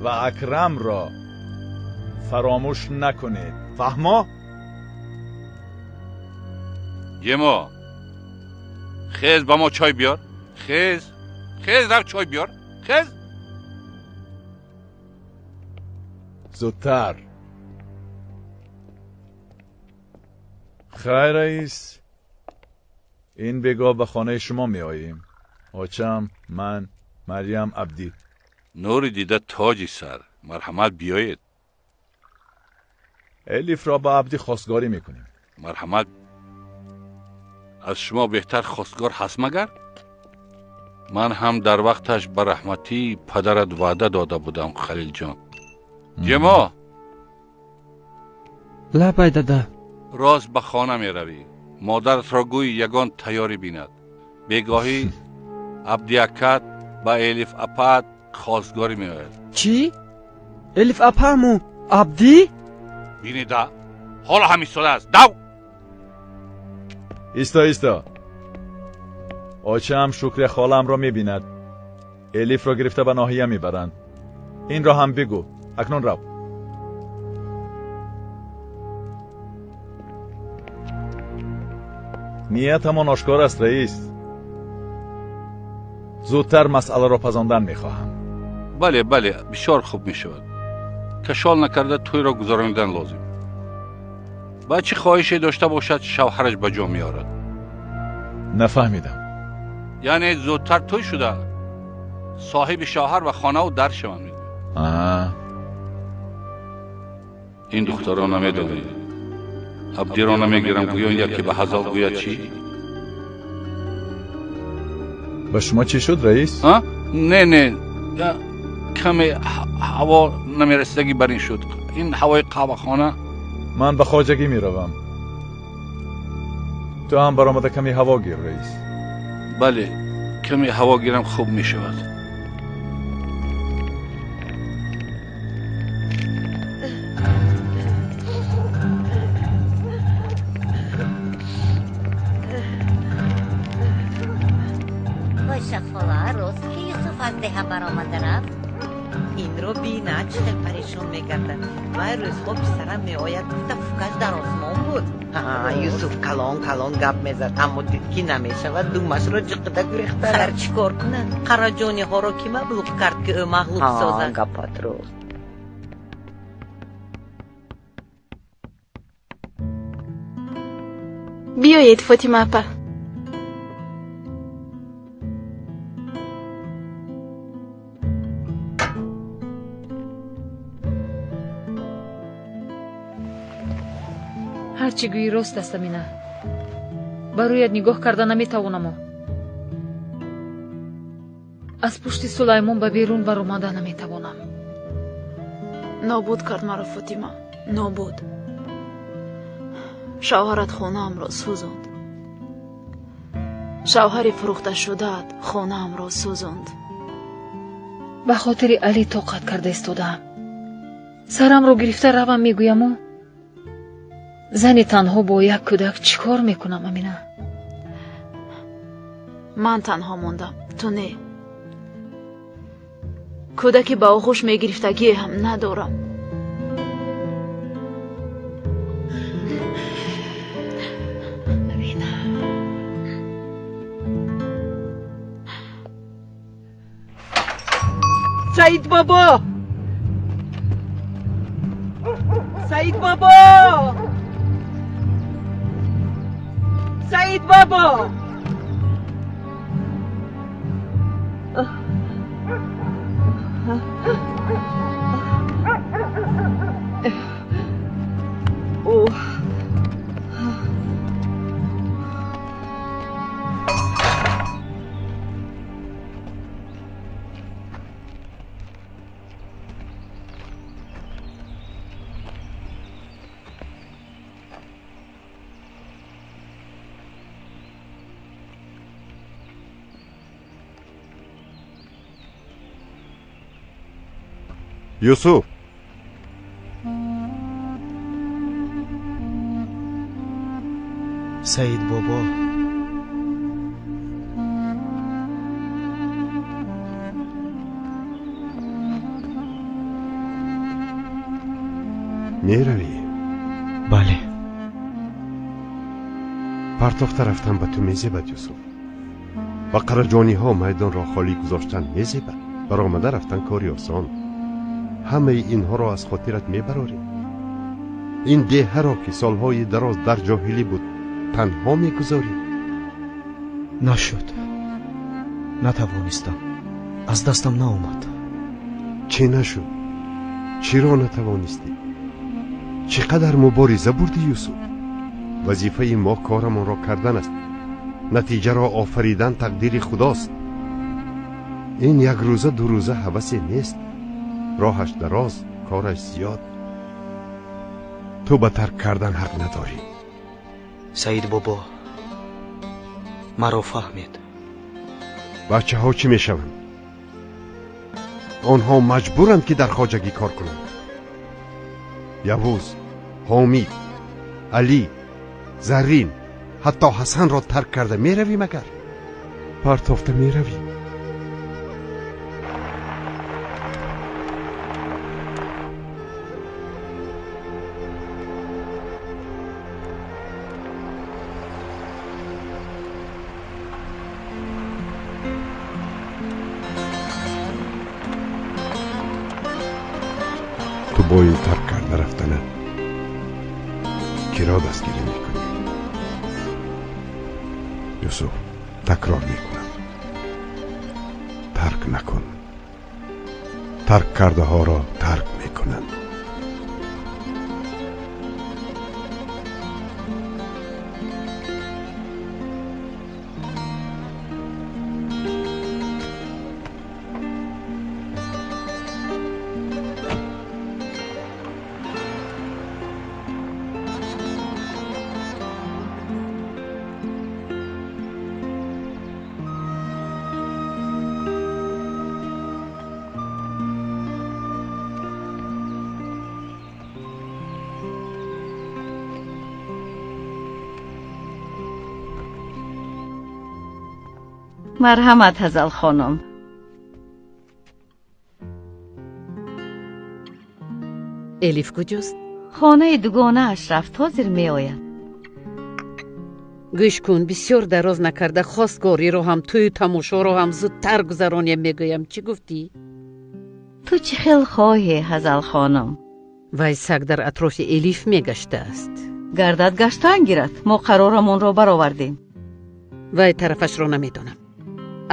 ва Акрамро фаромӯш накунед. Фаҳмо? Ҷемо, хез ба мо чой биёр. Хез, хез рав чой биёр. Хез. Зудтар. Хайр раис, ин бегоҳ ба хонаи шумо меоем. Очам, ман, Марьям, Абдӣ. Нури дида тоҷи сар. Марҳамат биёед. Элифро ба Абдӣ хостгорӣ мекунем. Марҳамат. Аз шумо беҳтар хостгор ҳаст магар? Ман ҳам дар вақташ ба раҳматии падарат ваъда дода будам, Халилҷон. Ҷемо! Лабай дада. Рост ба хона меравӣ. Модаратро гӯй ягон тайёрӣ бинад. Бегоҳӣ Абдиакат ба Элиф апаат хостгорӣ меояд. Чӣ? Элиф апааму Абдӣ? Бинида, ҳоло ҳам истодааст. Дав! Исто, исто. Очаам Шукрия холаамро мебинад. Элифро гирифта ба ноҳия мебаранд. Инро ҳам бигӯ. Акнун рав. Ниятамон ошкор аст, раис. Зудтар масъаларо пазондан мехоҳам. Бале, бале, бисёр хуб мешавад. Кашол накарда тӯйро гузаронидан лозим. Ба чӣ хоҳише дошта бошад, шавҳараш ба ҷо меорад. Нафаҳмидам. Яъне зудтар тӯй шуда соҳиби шавҳар ва хонаву дар шаванд. Ин духтаро намедонед. Абдиро намегирам, гӯё яке ба ҳазал гӯяд чӣ? Ба шумо чӣ шуд, раис? Не, не, каме ҳаво намерасидагӣ бар ин шуд. Ин ҳавои қаҳвахона. Ман ба хоҷагӣ меравам. Ту ҳам баромада каме ҳаво гир, раис. Бале, каме ҳаво гирам хуб мешавад. Хола, рост ки Юсуф аз деҳа баромада рафт? Инро бина, чӣ хел парешон мегардад. Вай рӯзҳо писарам меояд, гуфта фукаш дар осмон буд. Юсуф калон калон гап мезад, аммо дид ки намешавад, думашро ҷиқида гурехта. Хар чӣ кор кунад? Қараҷониҳоро ки маблуғ кард, ки ӯ мағлуб созад? Гапат рост. Биёед, Фотима апа. Ҳарчи гӯӣ рост аст, Амина. Ба рӯят нигоҳ карда наметавонамо. Аз пушти Сулаймон ба берун баромада наметавонам. Нобуд кард маро, Фотима, нобуд. Шавҳарат хонаамро сӯзонд. Шавҳари фурӯхташудаат хонаамро сӯзонд. Ба хотири Али тоқат карда истодаам. Сарамро гирифта равам мегӯяму зани танҳо бо як кӯдак чӣ кор мекунам, Амина? Ман танҳо мондам, ту не. Кӯдаки ба оғӯш мегирифтагие ҳам надорам. Амина. Саид бобо! Саид бобо! Саид бобо! Юсуф, Саид бобо, Меравӣ? Бале. Партофта рафтан ба ту мезебад, Юсуф. Ба қараҷониҳо майдонро холӣ гузоштан мезебад. Баромада рафтан кори осон. Ҳамаи инҳоро аз хотират мебарорӣ. Ин деҳаро, ки солҳои дароз дар ҷоҳилӣ буд, танҳо мегузорӣ. Нашуд, натавонистам, аз дастам наомад. Чӣ нашуд? Чиро натавонистӣ? Чӣ қадар мубориза бурдӣ, Юсуф? Вазифаи мо корамонро кардан аст. Натиҷаро офаридан тақдири худост. Ин як рӯза ду рӯза ҳавасе нест. Роҳаш дароз, кораш зиёд. Ту ба тарк кардан ҳақ надорӣ. Саид бобо, маро фаҳмед. Бачаҳо чӣ мешаванд? Онҳо маҷбуранд, ки дар хоҷагӣ кор кунанд. Явуз, Ҳомид, Алӣ, Заррин, ҳатто Ҳасанро тарк карда меравӣ магар? Партофта меравӣ? Ту бо ин тарк карда рафтанат киро дастгирӣ мекунӣ? Юсуф, такрор мекунам, тарк накун. Тарк кардаҳоро тарк мекунанд. Марҳамат, Ҳазал хонум. Элиф куҷост? Хонаи дугонааш рафт, ҳозир меояд. Гӯш кун, бисёр дароз накарда хостгориро ҳам, тӯю тамошоро ҳам зудтар гузаронем, мегӯям. Чӣ гуфтӣ? Ту чӣ хел хоҳӣ, Ҳазал хонум? Вай саг дар атрофи Элиф мегаштааст. Гардад, гаштан гирад, мо қарорамонро баровардем. Вай тарафашро намедонам.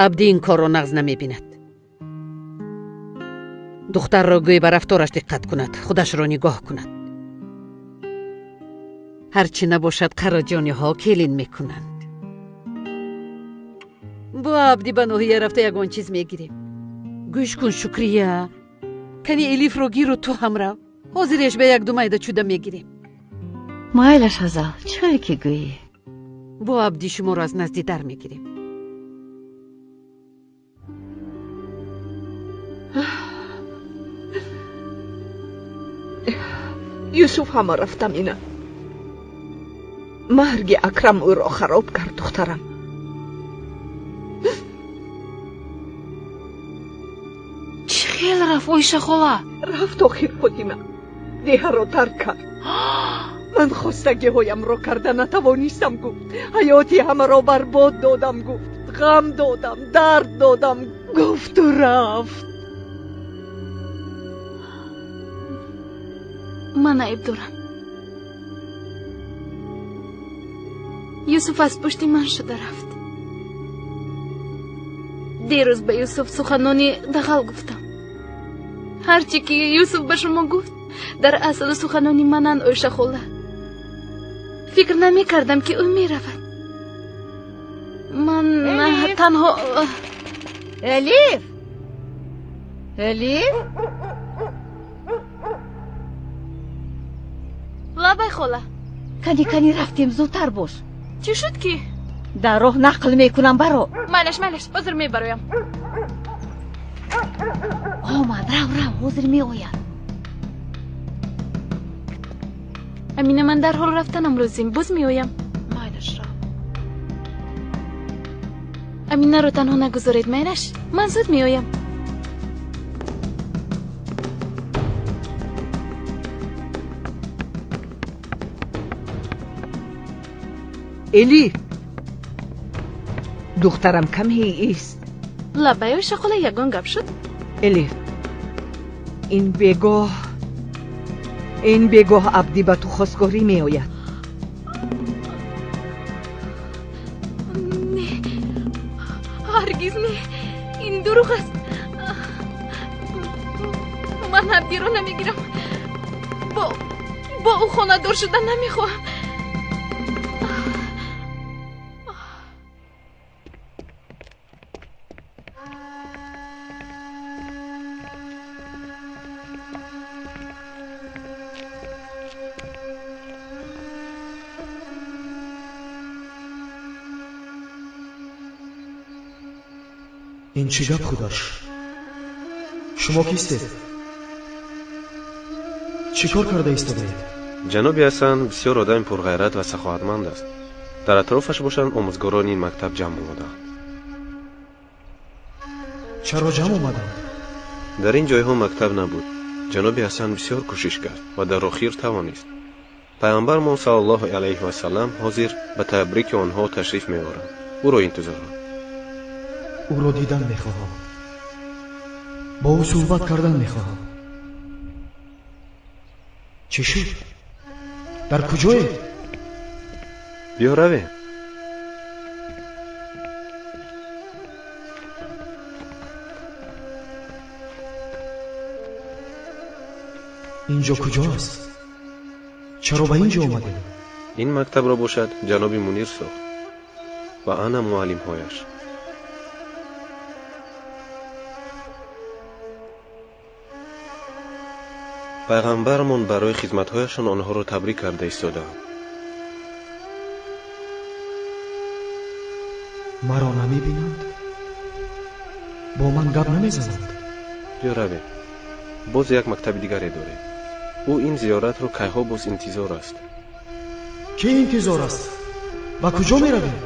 Абди ин корро нағз намебинад. Духтарро гӯй ба рафтораш диққат кунад, худашро нигоҳ кунад. Ҳарчи набошад, қараҷониҳо келин мекунанд. Бо Абди ба ноҳия рафта ягон чиз мегирем. Гӯш кун, Шукрия, кани Элифро гиру ту ҳам рав. Ҳозиреш ба якду майда чуда мегирем. Майлаш, Ҳазал, чӣ хеле ки гӯӣ. Бо Абди шуморо аз назди дар мегирем. Юсуф ҳама рафтам ина. Марги Акрам ӯро хароб кард, духтарам. Чӣ хел рафт, Оиша хола? Рафт охир, Фотима. Деҳаро тарк кард. Ман хостагиҳоямро карда натавонистам, гуфт. Ҳаёти ҳамаро барбод додам, гуфт. Ғам додам, дард додам, гуфту рафт. Ман айб дорам. Юсуф аз пушти ман шуда рафт. Дерӯз ба Юсуф суханони дағал гуфтам. Ҳарчи ки Юсуф ба шумо гуфт, дар асл суханони мананд, Оиша хола. Фикр намекардам, ки ӯ меравад. Ман танҳо Элиф! Элиф! Лабай, хола. Кани, кани, рафтем, зудтар бош. Чӣ шуд ки? Дар роҳ нақл мекунам, баро. Майлаш, майлаш, ҳозир мебароям. Омад, рав, рав, ҳозир меояд. Амина, ман дарҳол рафтанам лозим, боз меоям. Майлаш, рав. Аминаро танҳо нагузоред, майлаш, ман зуд меоям. Элиф, духтарам, каме ист. Лабаи Оишахола, ягон гап шуд? Элиф, ин бегоҳ Абдӣ ба ту хостгорӣ меояд. Не, ҳаргиз не, ин дурӯғ аст. Ман Абдиро намегирам. Бо ӯ хонадор шуда намехоҳам. Ин чӣ гап худаш? Шумо кистед? Чӣ кор карда истодаед? Ҷаноби Ҳасан бисёр одами пурғайрат ва саховатманд аст. Дар атрофаш бошанд омӯзгорони ин мактаб ҷамъ омадаанд. Чаро ҷамъ омаданд? Дар ин ҷойҳо мактаб набуд. Ҷаноби Ҳасан бисёр кӯшиш кард ва дар охир тавонист. Пайғамбармон саллаллоҳу алайҳи васаллам ҳозир ба табрики онҳо ташриф меоранд. Ӯро интизоранд. Ӯро дидан мехоҳам. Бо ӯ суҳбат кардан мехоҳам. Чӣ шуд? Дар куҷоед? Биё равем. Инҷо куҷо аст? Чаро ба инҷо омадем? Ин мактабро бошад ҷаноби Мунир сохт ва ана муаллимҳояш. Пайғамбармон барои хизматҳояшон онҳоро табрик карда истодаанд. Маро намебинанд? Бо ман гап намезананд? Биё равем. Боз як мактаби дигаре дорем. Ӯ ин зиёратро кайҳо боз интизор аст. Кӣ интизор аст? Ба куҷо меравем?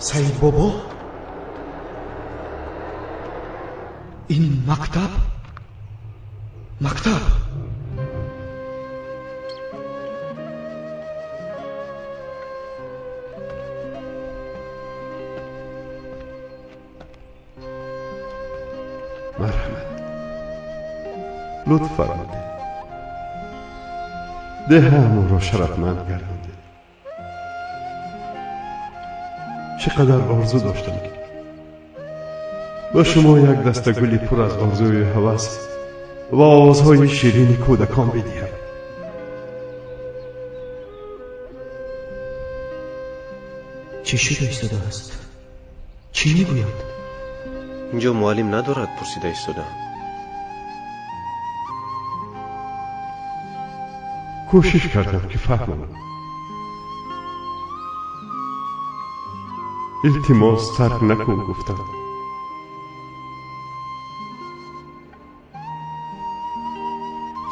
Саид бобо? Ин мактаб? Мактаб? Марҳамат, лутф фармудед. Деҳаамонро шарафманд гардондед. Чӣ қадар орзу доштам, ки ба шумо як даста гули пур аз орзуи ҳавас ва овозҳои ширини кӯдакон бидиҳам. Чӣ шуда истодааст? Чӣ мегӯянд? Инҷо муаллим надорад, пурсида истодаам. Кӯшиш кардам, ки фаҳмам. Илтимос, тарк накун, гуфтам.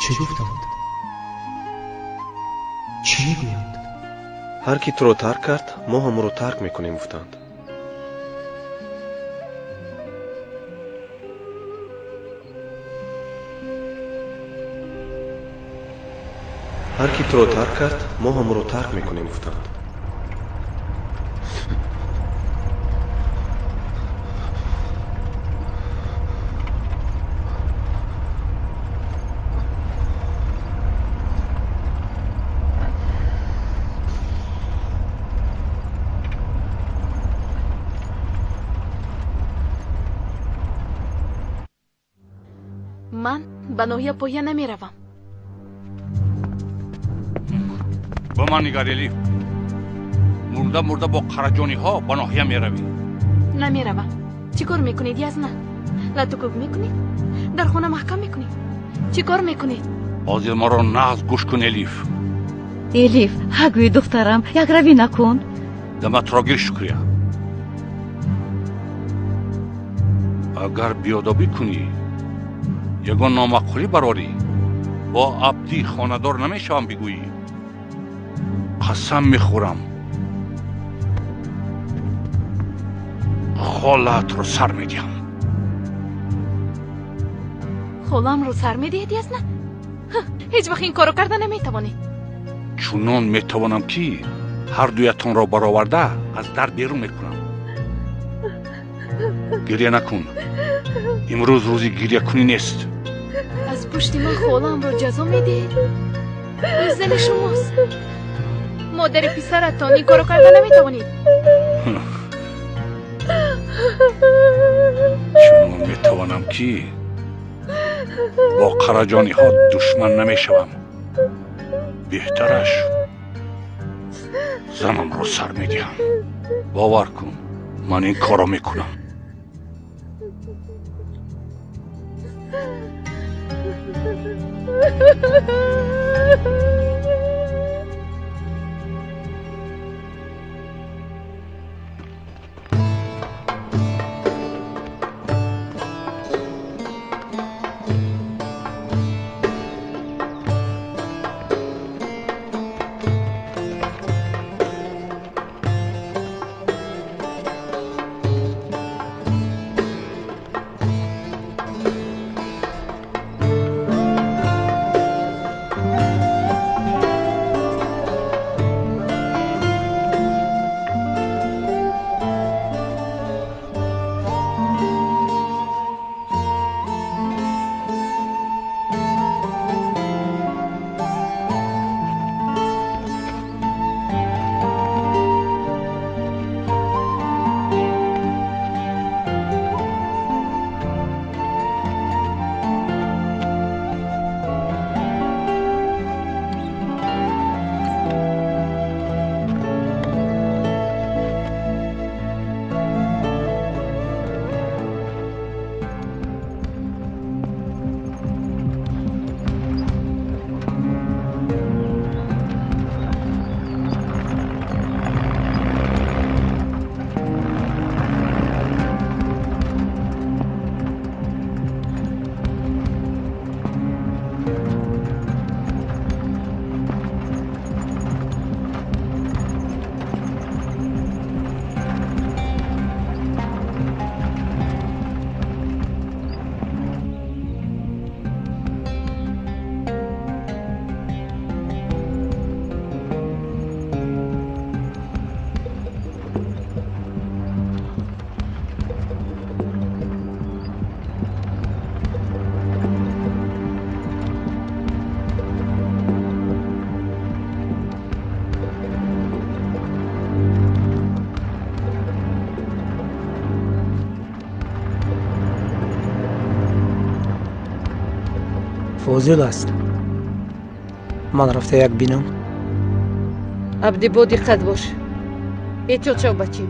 Чӣ гуфтанд? Чӣ мегӯянд? Ҳар ки туро тарк кард, мо ҳамонро тарк мекунем, гуфтанд. Ҳар ки туро тарк кард, мо ҳамонро тарк мекунем, гуфтанд. Ман ба ноҳия поя намеравам. Ба ман нигар, Элиф. Мурда мурда бо қараҷониҳо ба ноҳия меравӣ. Намеравам. Чӣ кор мекунед, Язна? Латукӯб мекунед? Дар хона маҳкам мекунед? Чӣ кор мекунед? Ҳозир маро нағз гӯш кун, Элиф. Элиф, ҳагӯи духтарам, якравӣ накун. Даматро гир, Шукрия. Агар биёдобӣ кунӣ, ягон номаъқулӣ барорӣ, бо Абдӣ хонадор намешавам бигӯӣ. Қасам мехӯрам, холаатро сар медиҳам. Холамро сар медиҳед, Ясна? Ҳеҷ вақт ин корро карда наметавонед. Чунон метавонам, ки ҳар дуятонро бароварда аз дар берун мекунам. Гиря накун. Имрӯз рӯзи гирякунӣ нест. Аз пушти ман холамро ҷазо медиҳед? Ӯ зани шумост. Модари писаратон, ин корро карда наметавонед. Чунон метавонам, ки бо қараҷониҳо душман намешавам. Беҳтараш занамро сар медиҳам. Бовар кун, ман ин корро мекунам. Фозил аст. Ман рафта як бинам. Абди, бо диққат бош. Эҳтиёт шав, бачим.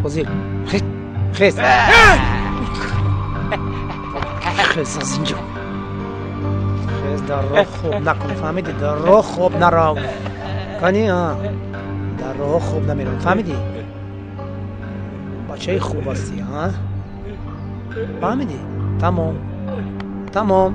Фозил, хез. Хез аз инҷо. Хез, дар роҳ хоб накун, фаҳмидӣ? Дар роҳ хоб нарав. Кани, дар роҳ хоб намерав, фаҳмидӣ? Бачаи хуб ҳастӣ, а? Фаҳмидӣ? Тамом. Тамом.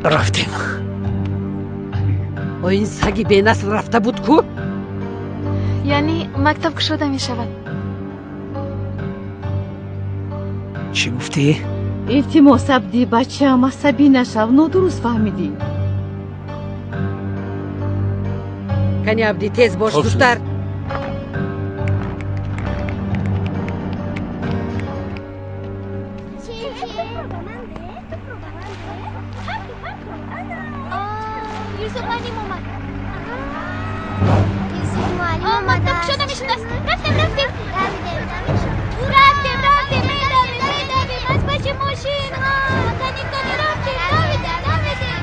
Рафтем. О, ин саги бенасл рафта буд ку? Яъне мактаб кушода мешавад. Чӣ гуфтӣ? Илтимос, Абдӣ, бачаам, асабӣ нашав, нодуруст фаҳмидӣ. Кани Абдӣ, тез бош, зудтар. Юсуф муаллим омад. Юсуф муаллим омад. Мактаб кушода мешудааст. Рафтем, рафтем. Рафтем, рафтем, медавем, медавем. Аз паши мошин. Кани, кани, рафтем, давидем, давидем.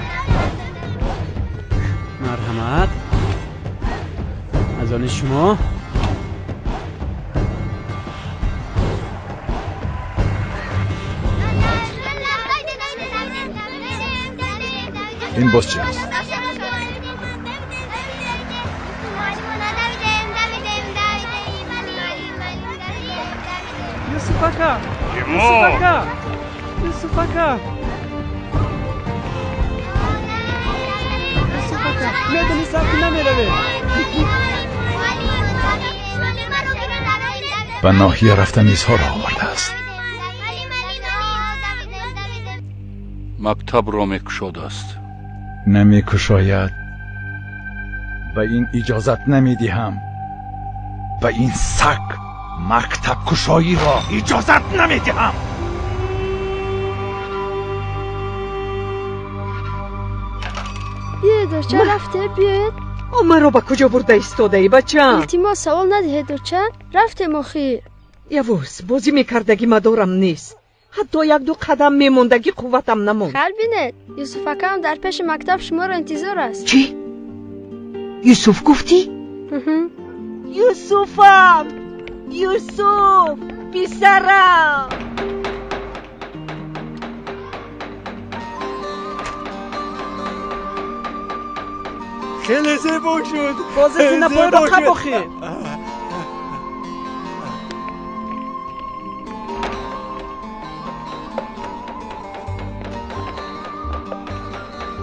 Марҳамат. Аз они шумо. Ин боз чи аст? Юсуф ака! Юсуф ака! Юсуф ака! Юсуф ака! Медонистам, ки намеравем. Ба ноҳия рафта мизҳоро овардааст. Мактабро мекушодааст. Намекушояд. Ба ин иҷозат намедиҳам. Ба ин саг мактабкушоиро иҷозат намедиҳам. Биёед, доча, рафте, биёед. Маро ба куҷо бурда истодаӣ, бачаам? Илтимос, савол надиҳед, доча. Рафтем охир. Явуз, бозӣ мекардагӣ мадорам нест. Ҳатто як-ду қадам мемондагӣ қувватам намонд. Хайр бинед, Юсуф акам дар пеши мактаб шуморо интизор аст. Чӣ? Юсуф гуфтӣ? Юсуфам! Юсуф! Писарам! Хеле зебо шуд. Бозе зинапоиро қаб охир.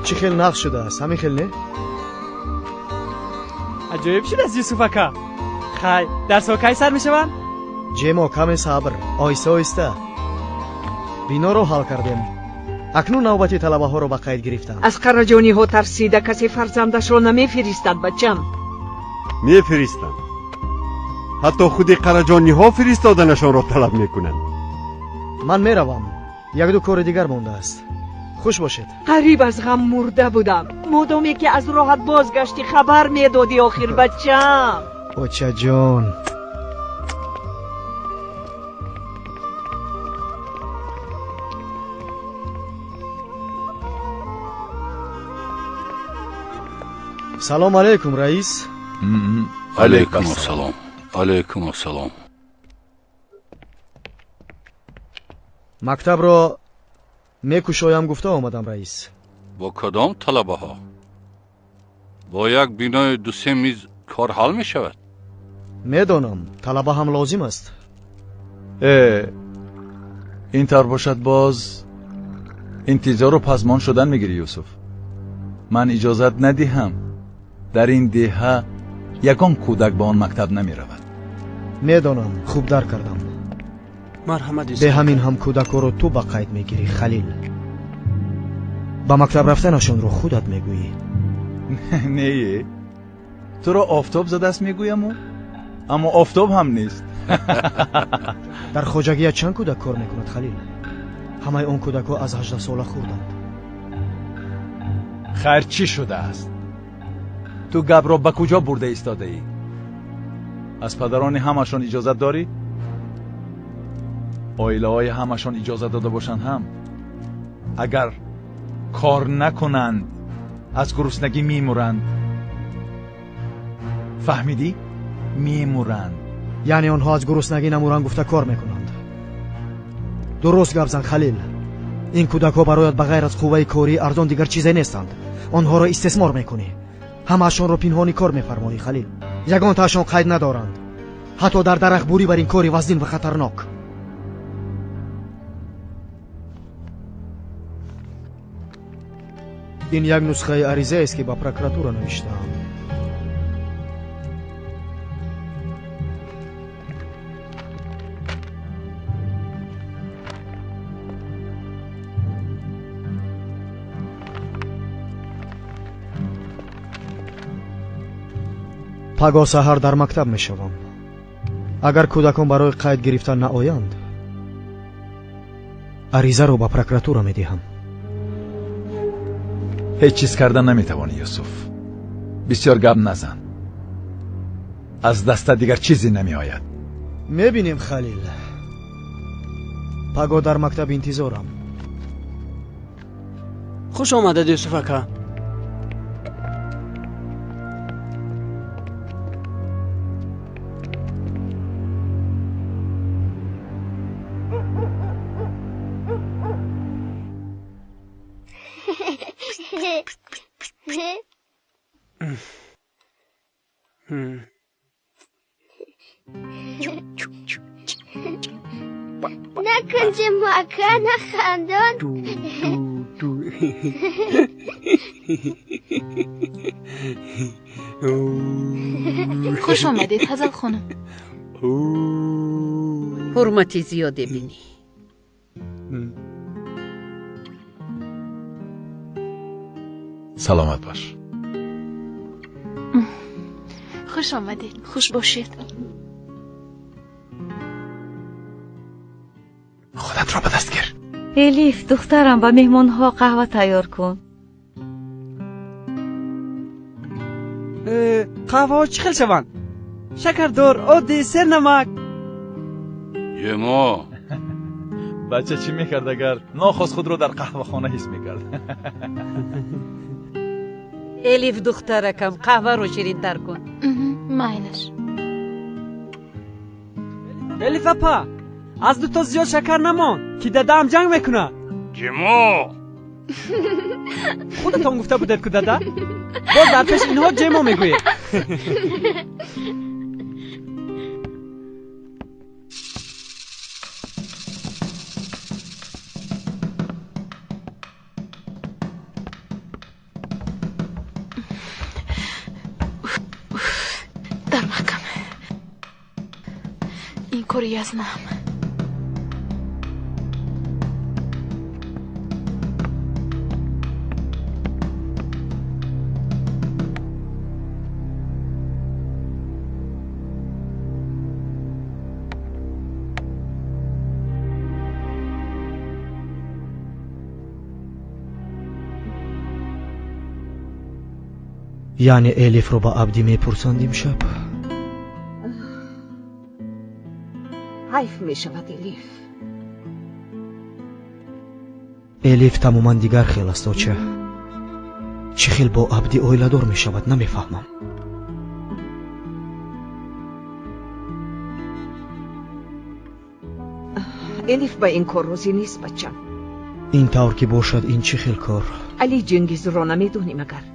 Чӣ хел нағз шудааст, ҳамин хел не? Аҷоиб шудааст, Юсуф ака. Хай, дарсҳо кай сар мешаванд? Ҷемо, каме сабр, оҳиста оҳиста. Биноро ҳал кардем. Акнун навбати талабаҳоро ба қайд гирифтам. Аз қараҷониҳо тарсида касе фарзандашро намефиристад, бачам. Мефиристанд. Ҳатто худи қараҷониҳо фиристоданашонро талаб мекунанд. Ман меравам. Як-ду кори дигар мондааст. Хуш бошед. Қариб аз ғам мурда будам. Модоме ки аз роҳат бозгаштӣ хабар медодӣ охир, бачам. Очаҷон. Салом алейкум, раис. Алейкум ассалом. Алейкум ассалом. Мактабро мекушоям гуфта омадам, раис. Бо кадом талабаҳо? Бо як бинои ду-се миз кор ҳал мешавад? Медонам, талаба ҳам лозим аст. Ин тавр бошад, боз интизору пазмон шудан мегирӣ, Юсуф. Ман иҷозат надиҳам. Дар ин деҳа ягон кӯдак ба он мактаб намеравад. Медонам, хуб дарк кардам. Марҳамат, бе ҳамин ҳам кӯдакҳоро ту ба қайд мегирӣ, Халил. Ба мактаб рафтанашонро худат мегӯӣ. Не, туро офтоб задааст мегӯяму, аммо офтоб ҳам нест. Дар хоҷагия чанд кӯдак кор мекунад, Халил? Ҳамаи он кӯдакҳо аз 18 сола хурданд. Хайр, чӣ шудааст? Ту гапро ба куҷо бурда истодаӣ? Аз падарони ҳамашон иҷозат дорӣ? Оилаҳои ҳамашон иҷозат дода бошанд ҳам, агар кор накунанд, аз гуруснагӣ мемуранд. Фаҳмидӣ? Мемуранд. Яъне онҳо аз гуруснагӣ намуранд гуфта кор мекунанд. Дуруст гап зан, Халил. Ин кӯдакҳо барояд ба ғайр аз қувваи кории арзон дигар чизе нестанд. Онҳоро истисмор мекунӣ. Ҳамаашонро пинҳонӣ кор мефармоӣ, Халил. Ягонтаашон қайд надоранд. Ҳатто дар дарахтбурӣ бар ин кори вазнин ва хатарнок. Ин як нусхаи аризаест, ки ба прокуратура навиштаам. Пагоҳ саҳар дар мактаб мешавам. Агар кӯдакон барои қайд гирифтан наоянд, аризаро ба прокуратура медиҳам. Ҳеҷ чиз карда наметавонӣ, Юсуф. Бисёр гап назан. Аз даста дигар чизе намеояд. Мебинем, Халил. Пагоҳ дар мактаб интизорам. Хуш омадед, Юсуф ака. Накун ҷимо ака, нахандон. Хуш омадед, Ҳазал хонум. Ҳурмати зиёде бинӣ. Саломат бош. Хуш омадед, хуш бошед. Худатро ба даст гир. Элиф, духтарам, ба меҳмонҳо қаҳва тайёр кун. Қаҳваҳо чӣ хел шаванд? Шакардор, оддӣ, сернамак. Ҷимо. Бача чӣ мекард, агар нохост худро дар қаҳвахона ҳис мекард? Элиф, духтаракам, қаҳваро ширинтар кун. Майлаш. Элиф апа, аз дуто зиёд шакар намон, ки дадаам ҷанг мекунад. Ҷимо! Худатон гуфта будед ку, дада? Боз дар пеши инҳо ҷемо мегӯед. Дар маҳкам. Ин кори язнам. Яъне Элифро ба Абдӣ мепурсанд имшаб? Ҳайф мешавад, Элиф. Элиф тамоман дигар хел аст, оча. Чӣ хел бо Абдӣ оиладор мешавад, намефаҳмам. Элиф ба ин кор розӣ нест, бачам. Ин тавр ки бошад, ин чӣ хел кор? Али Ҷингизро намедонӣ магар?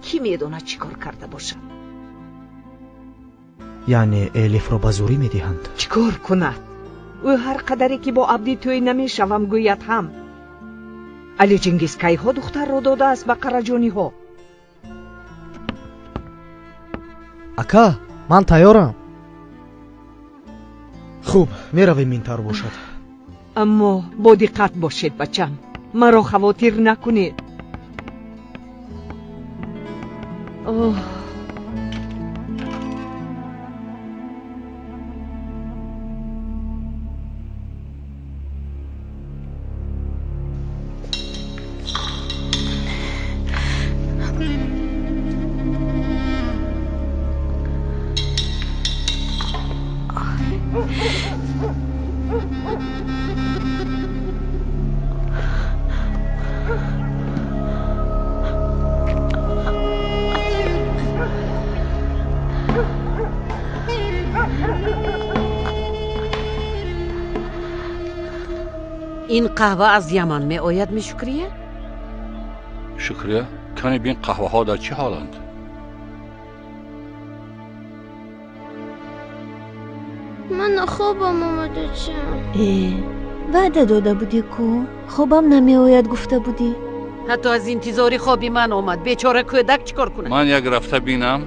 Кӣ медонад чӣ кор карда бошад? Яъне Элифро ба зӯрӣ медиҳанд? Чӣ кор кунад? Ӯ ҳар қадаре ки бо Абдӣ тӯй намешавам гӯяд ҳам. Али Ҷингиз кайҳо духтарро додааст ба Қараҷониҳо? Ака, ман тайёрам. Хуб, меравем, ин тавр бошад. Аммо бо диққат бошед, бачам. Маро хавотир накунед. Оҳ. Ин қаҳва аз Яман меояд, ми Шукрия? Шукрия, кане бин қаҳваҳо дар чӣ ҳоланд? Ман хобам омада, чам. Э, ваъда дода будӣ ку, хобам намеояд гуфта будӣ. Ҳатто аз интизори хоби ман омад. Бечора кӯдак чӣ кор кунад? Ман як рафта бинам.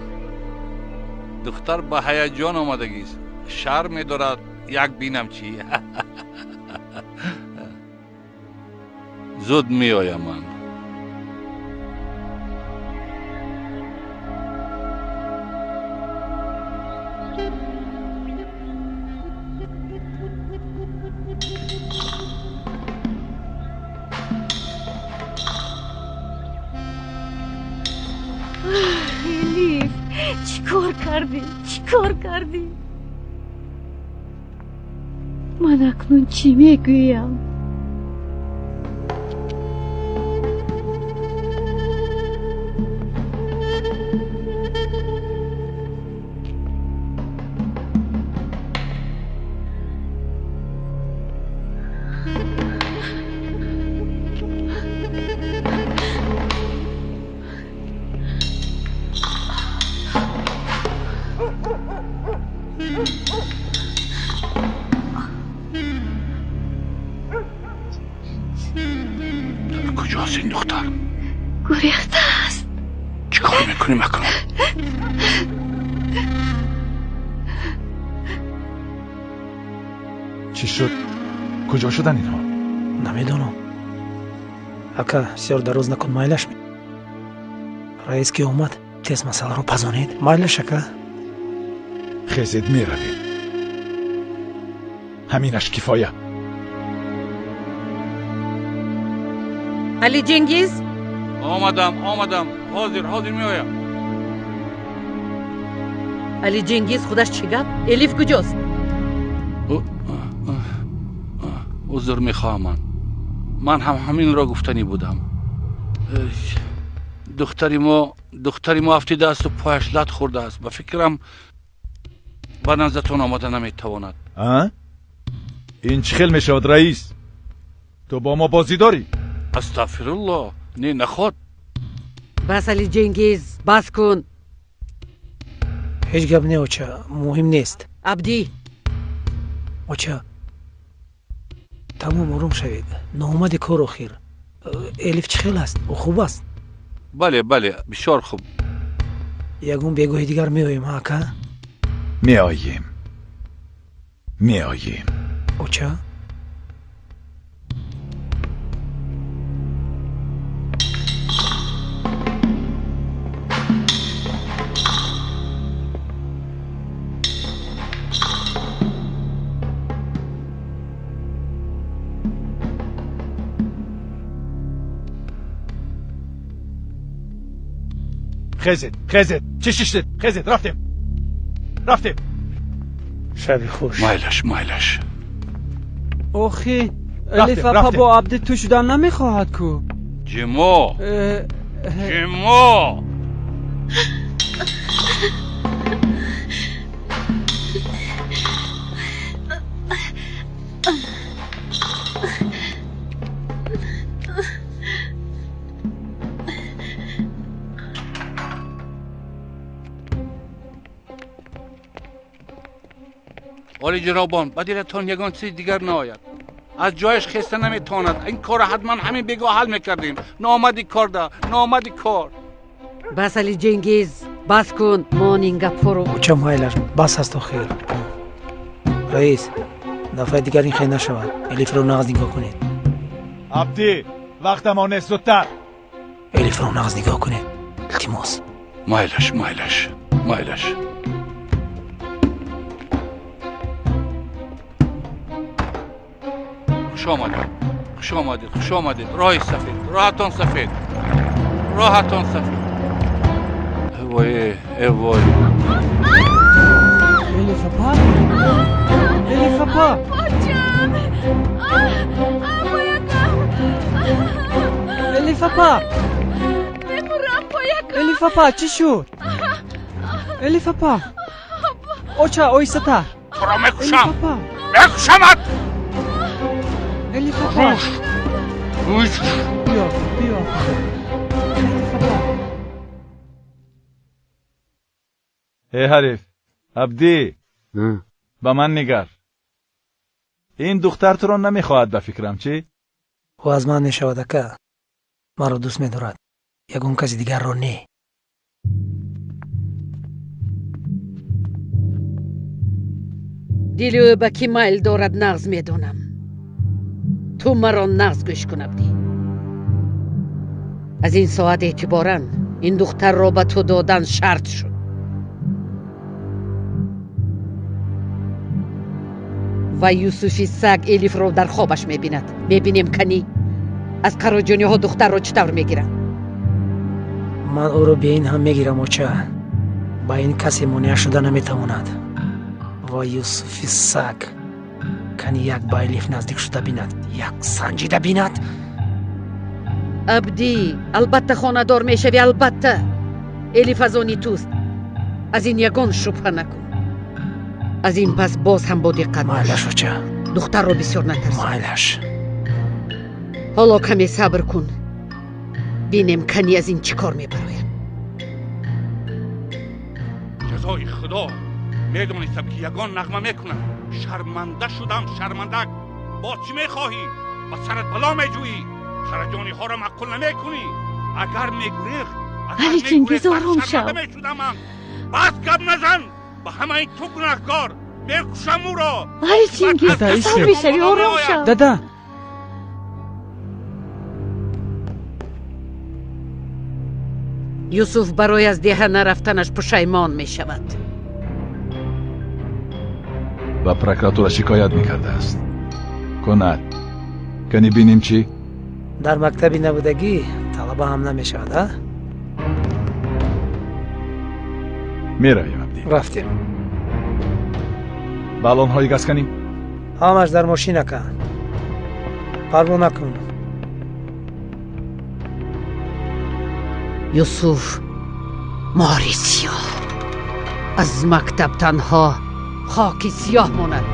Духтар ба ҳаяҷон омадагист. Шарм медорад, як бинам чӣ. Зуд меоям ман. Элиф, чӣ кор кардӣ? Чӣ кор кардӣ? Ман акнун чӣ мегӯям? Куҷост ин духтар? Гурехтааст. Чӣ кор мекунем акнун? Чӣ шуд? Куҷо шуданд инҳо? Намедонам. Ака, бисёр дароз накун, майлаш. Раис ки омад, тез масъаларо пазонед. Майлаш, ака. Хезед, меравем. Ҳаминаш кифоя. Али Ҷенгиз? Омадам, омадам. Ҳозир, ҳозир меоям. Али Ҷенгиз, худаш чӣ гап? Элиф куҷост? Узр мехоҳам ман. Ман ҳам ҳаминро гуфтанӣ будам. Духтари мо, духтари мо афтидаасту пояш лат хӯрдааст. Ба фикрам ба наздатон омада наметавонад. А? Ин чӣ хел мешавад, раис? Ту бо мо бозӣ дорӣ? Астағфируллоҳ, не, наход. Бас, Али Ҷенгиз, бас кун. Ҳеҷ гап не, оча, муҳим нест. Абдӣ. Оча, тамом, ором шавед. Ноомади кор охир. Элиф чӣ хел аст? Ӯ хуб аст? Бале, бале, бисёр хуб. Ягон бегоҳи дигар меоем, ака? Меоем. Меоем. Оча? Хезед, хезед, чӣ шиштед? Хезед, рафтем. Рафтем. Шаби хуш. Майлаш, майлаш. Охи, Элиф апа бо Абди ту шудан намехоҳад ку? Ҷимо! Ҷимо! Оли ҷанобон, ба дилатон ягон чизи дигар наояд. Аз ҷояш хеста наметавонад. Ин корро ҳатман ҳамин бегоҳ ҳал мекардем. Ноомади корда, ноомади кор. Бас, Али Ҷенгиз, бас кун. Мон ин гапҳоро. Оча, майлаш, бас аст охир. Раис, дафъаи дигар ин хел нашавад. Элифро нағз нигоҳ кунед. Абдӣ, вақтамон нест, зудтар. Элифро нағз нигоҳ кунед. Илтимос. Майлаш, майлаш, майлаш. Хуш омадед, хуш омадед, хуш омадед. Роҳи сафед, роҳатон сафед, роҳатон сафед. Вой, э вой. Элиф апа? Элиф апа? Очам! Поякам! Элиф апа! Мемурам, поякам! Элиф апа, чӣ шуд? Элиф апа! Оча, оҳистатар. Туро мекушам! Мекушамат! Элиф апа! Руш! Биё, биё. Элиф апа. Э ҳариф, Абдӣ, ба ман нигар. Ин духтар туро намехоҳад, ба фикрам, чӣ? Ӯ аз ман мешавад, ака. Маро дӯст медорад. Ягон каси дигарро не. Дили ӯ ба кӣ майл дорад, нағз медонам. Ту маро нағз гӯш кун, Абдӣ. Аз ин соат эътиборан ин духтарро ба ту додан шарт шуд. Ва Юсуфи саг Элифро дар хобаш мебинад. Мебинем кани аз қароҷониҳо духтарро чӣ тавр мегиранд. Ман ӯро бе ин ҳам мегирам, оча. Ба ин касе монеа шуда наметавонад. Ва Юсуфи саг кани як ба Элиф наздик шуда бинад, як санҷида бинад. Абдӣ, албатта хонадор мешавӣ, албатта. Элиф аз они туст. Аз ин ягон шубҳа накун. Аз ин пас боз ҳам бо диққат бош. Майлаш, оча. Духтарро бисёр натарсон. Майлаш. Ҳоло каме сабр кун. Бинем кани аз ин чӣ кор мебарояд. Ҷазои Худо, медонистам ки ягон нағма мекунам. Шарманда шудам, шармандак. Боз чӣ мехоҳӣ? Ба сарат бало меҷӯӣ. Хараҷониҳоро маъқул намекунӣ. Агар мегурехт, Али Чингиз, ором шав. мешудам ман. Бас гап назан. Ба ҳамаи ту гунаҳкор. Мекушам ӯро. Али Чингиз, касал мешавӣ, ором шав. Дада. Юсуф барои аз деҳа нарафтанаш пушаймон мешавад. Ба прокуратура шикоят мекардааст. Кунад. Кани бинем чӣ? Дар мактаби набудагӣ талаба ҳам намешавад, а? Меравем, Абдӣ. Рафтем. Баллонҳои газ канӣ? Ҳамаш дар мошин, ака. Парво накун. Юсуф мори сиёҳ. Аз мактаб танҳо хоки сиёҳ монад.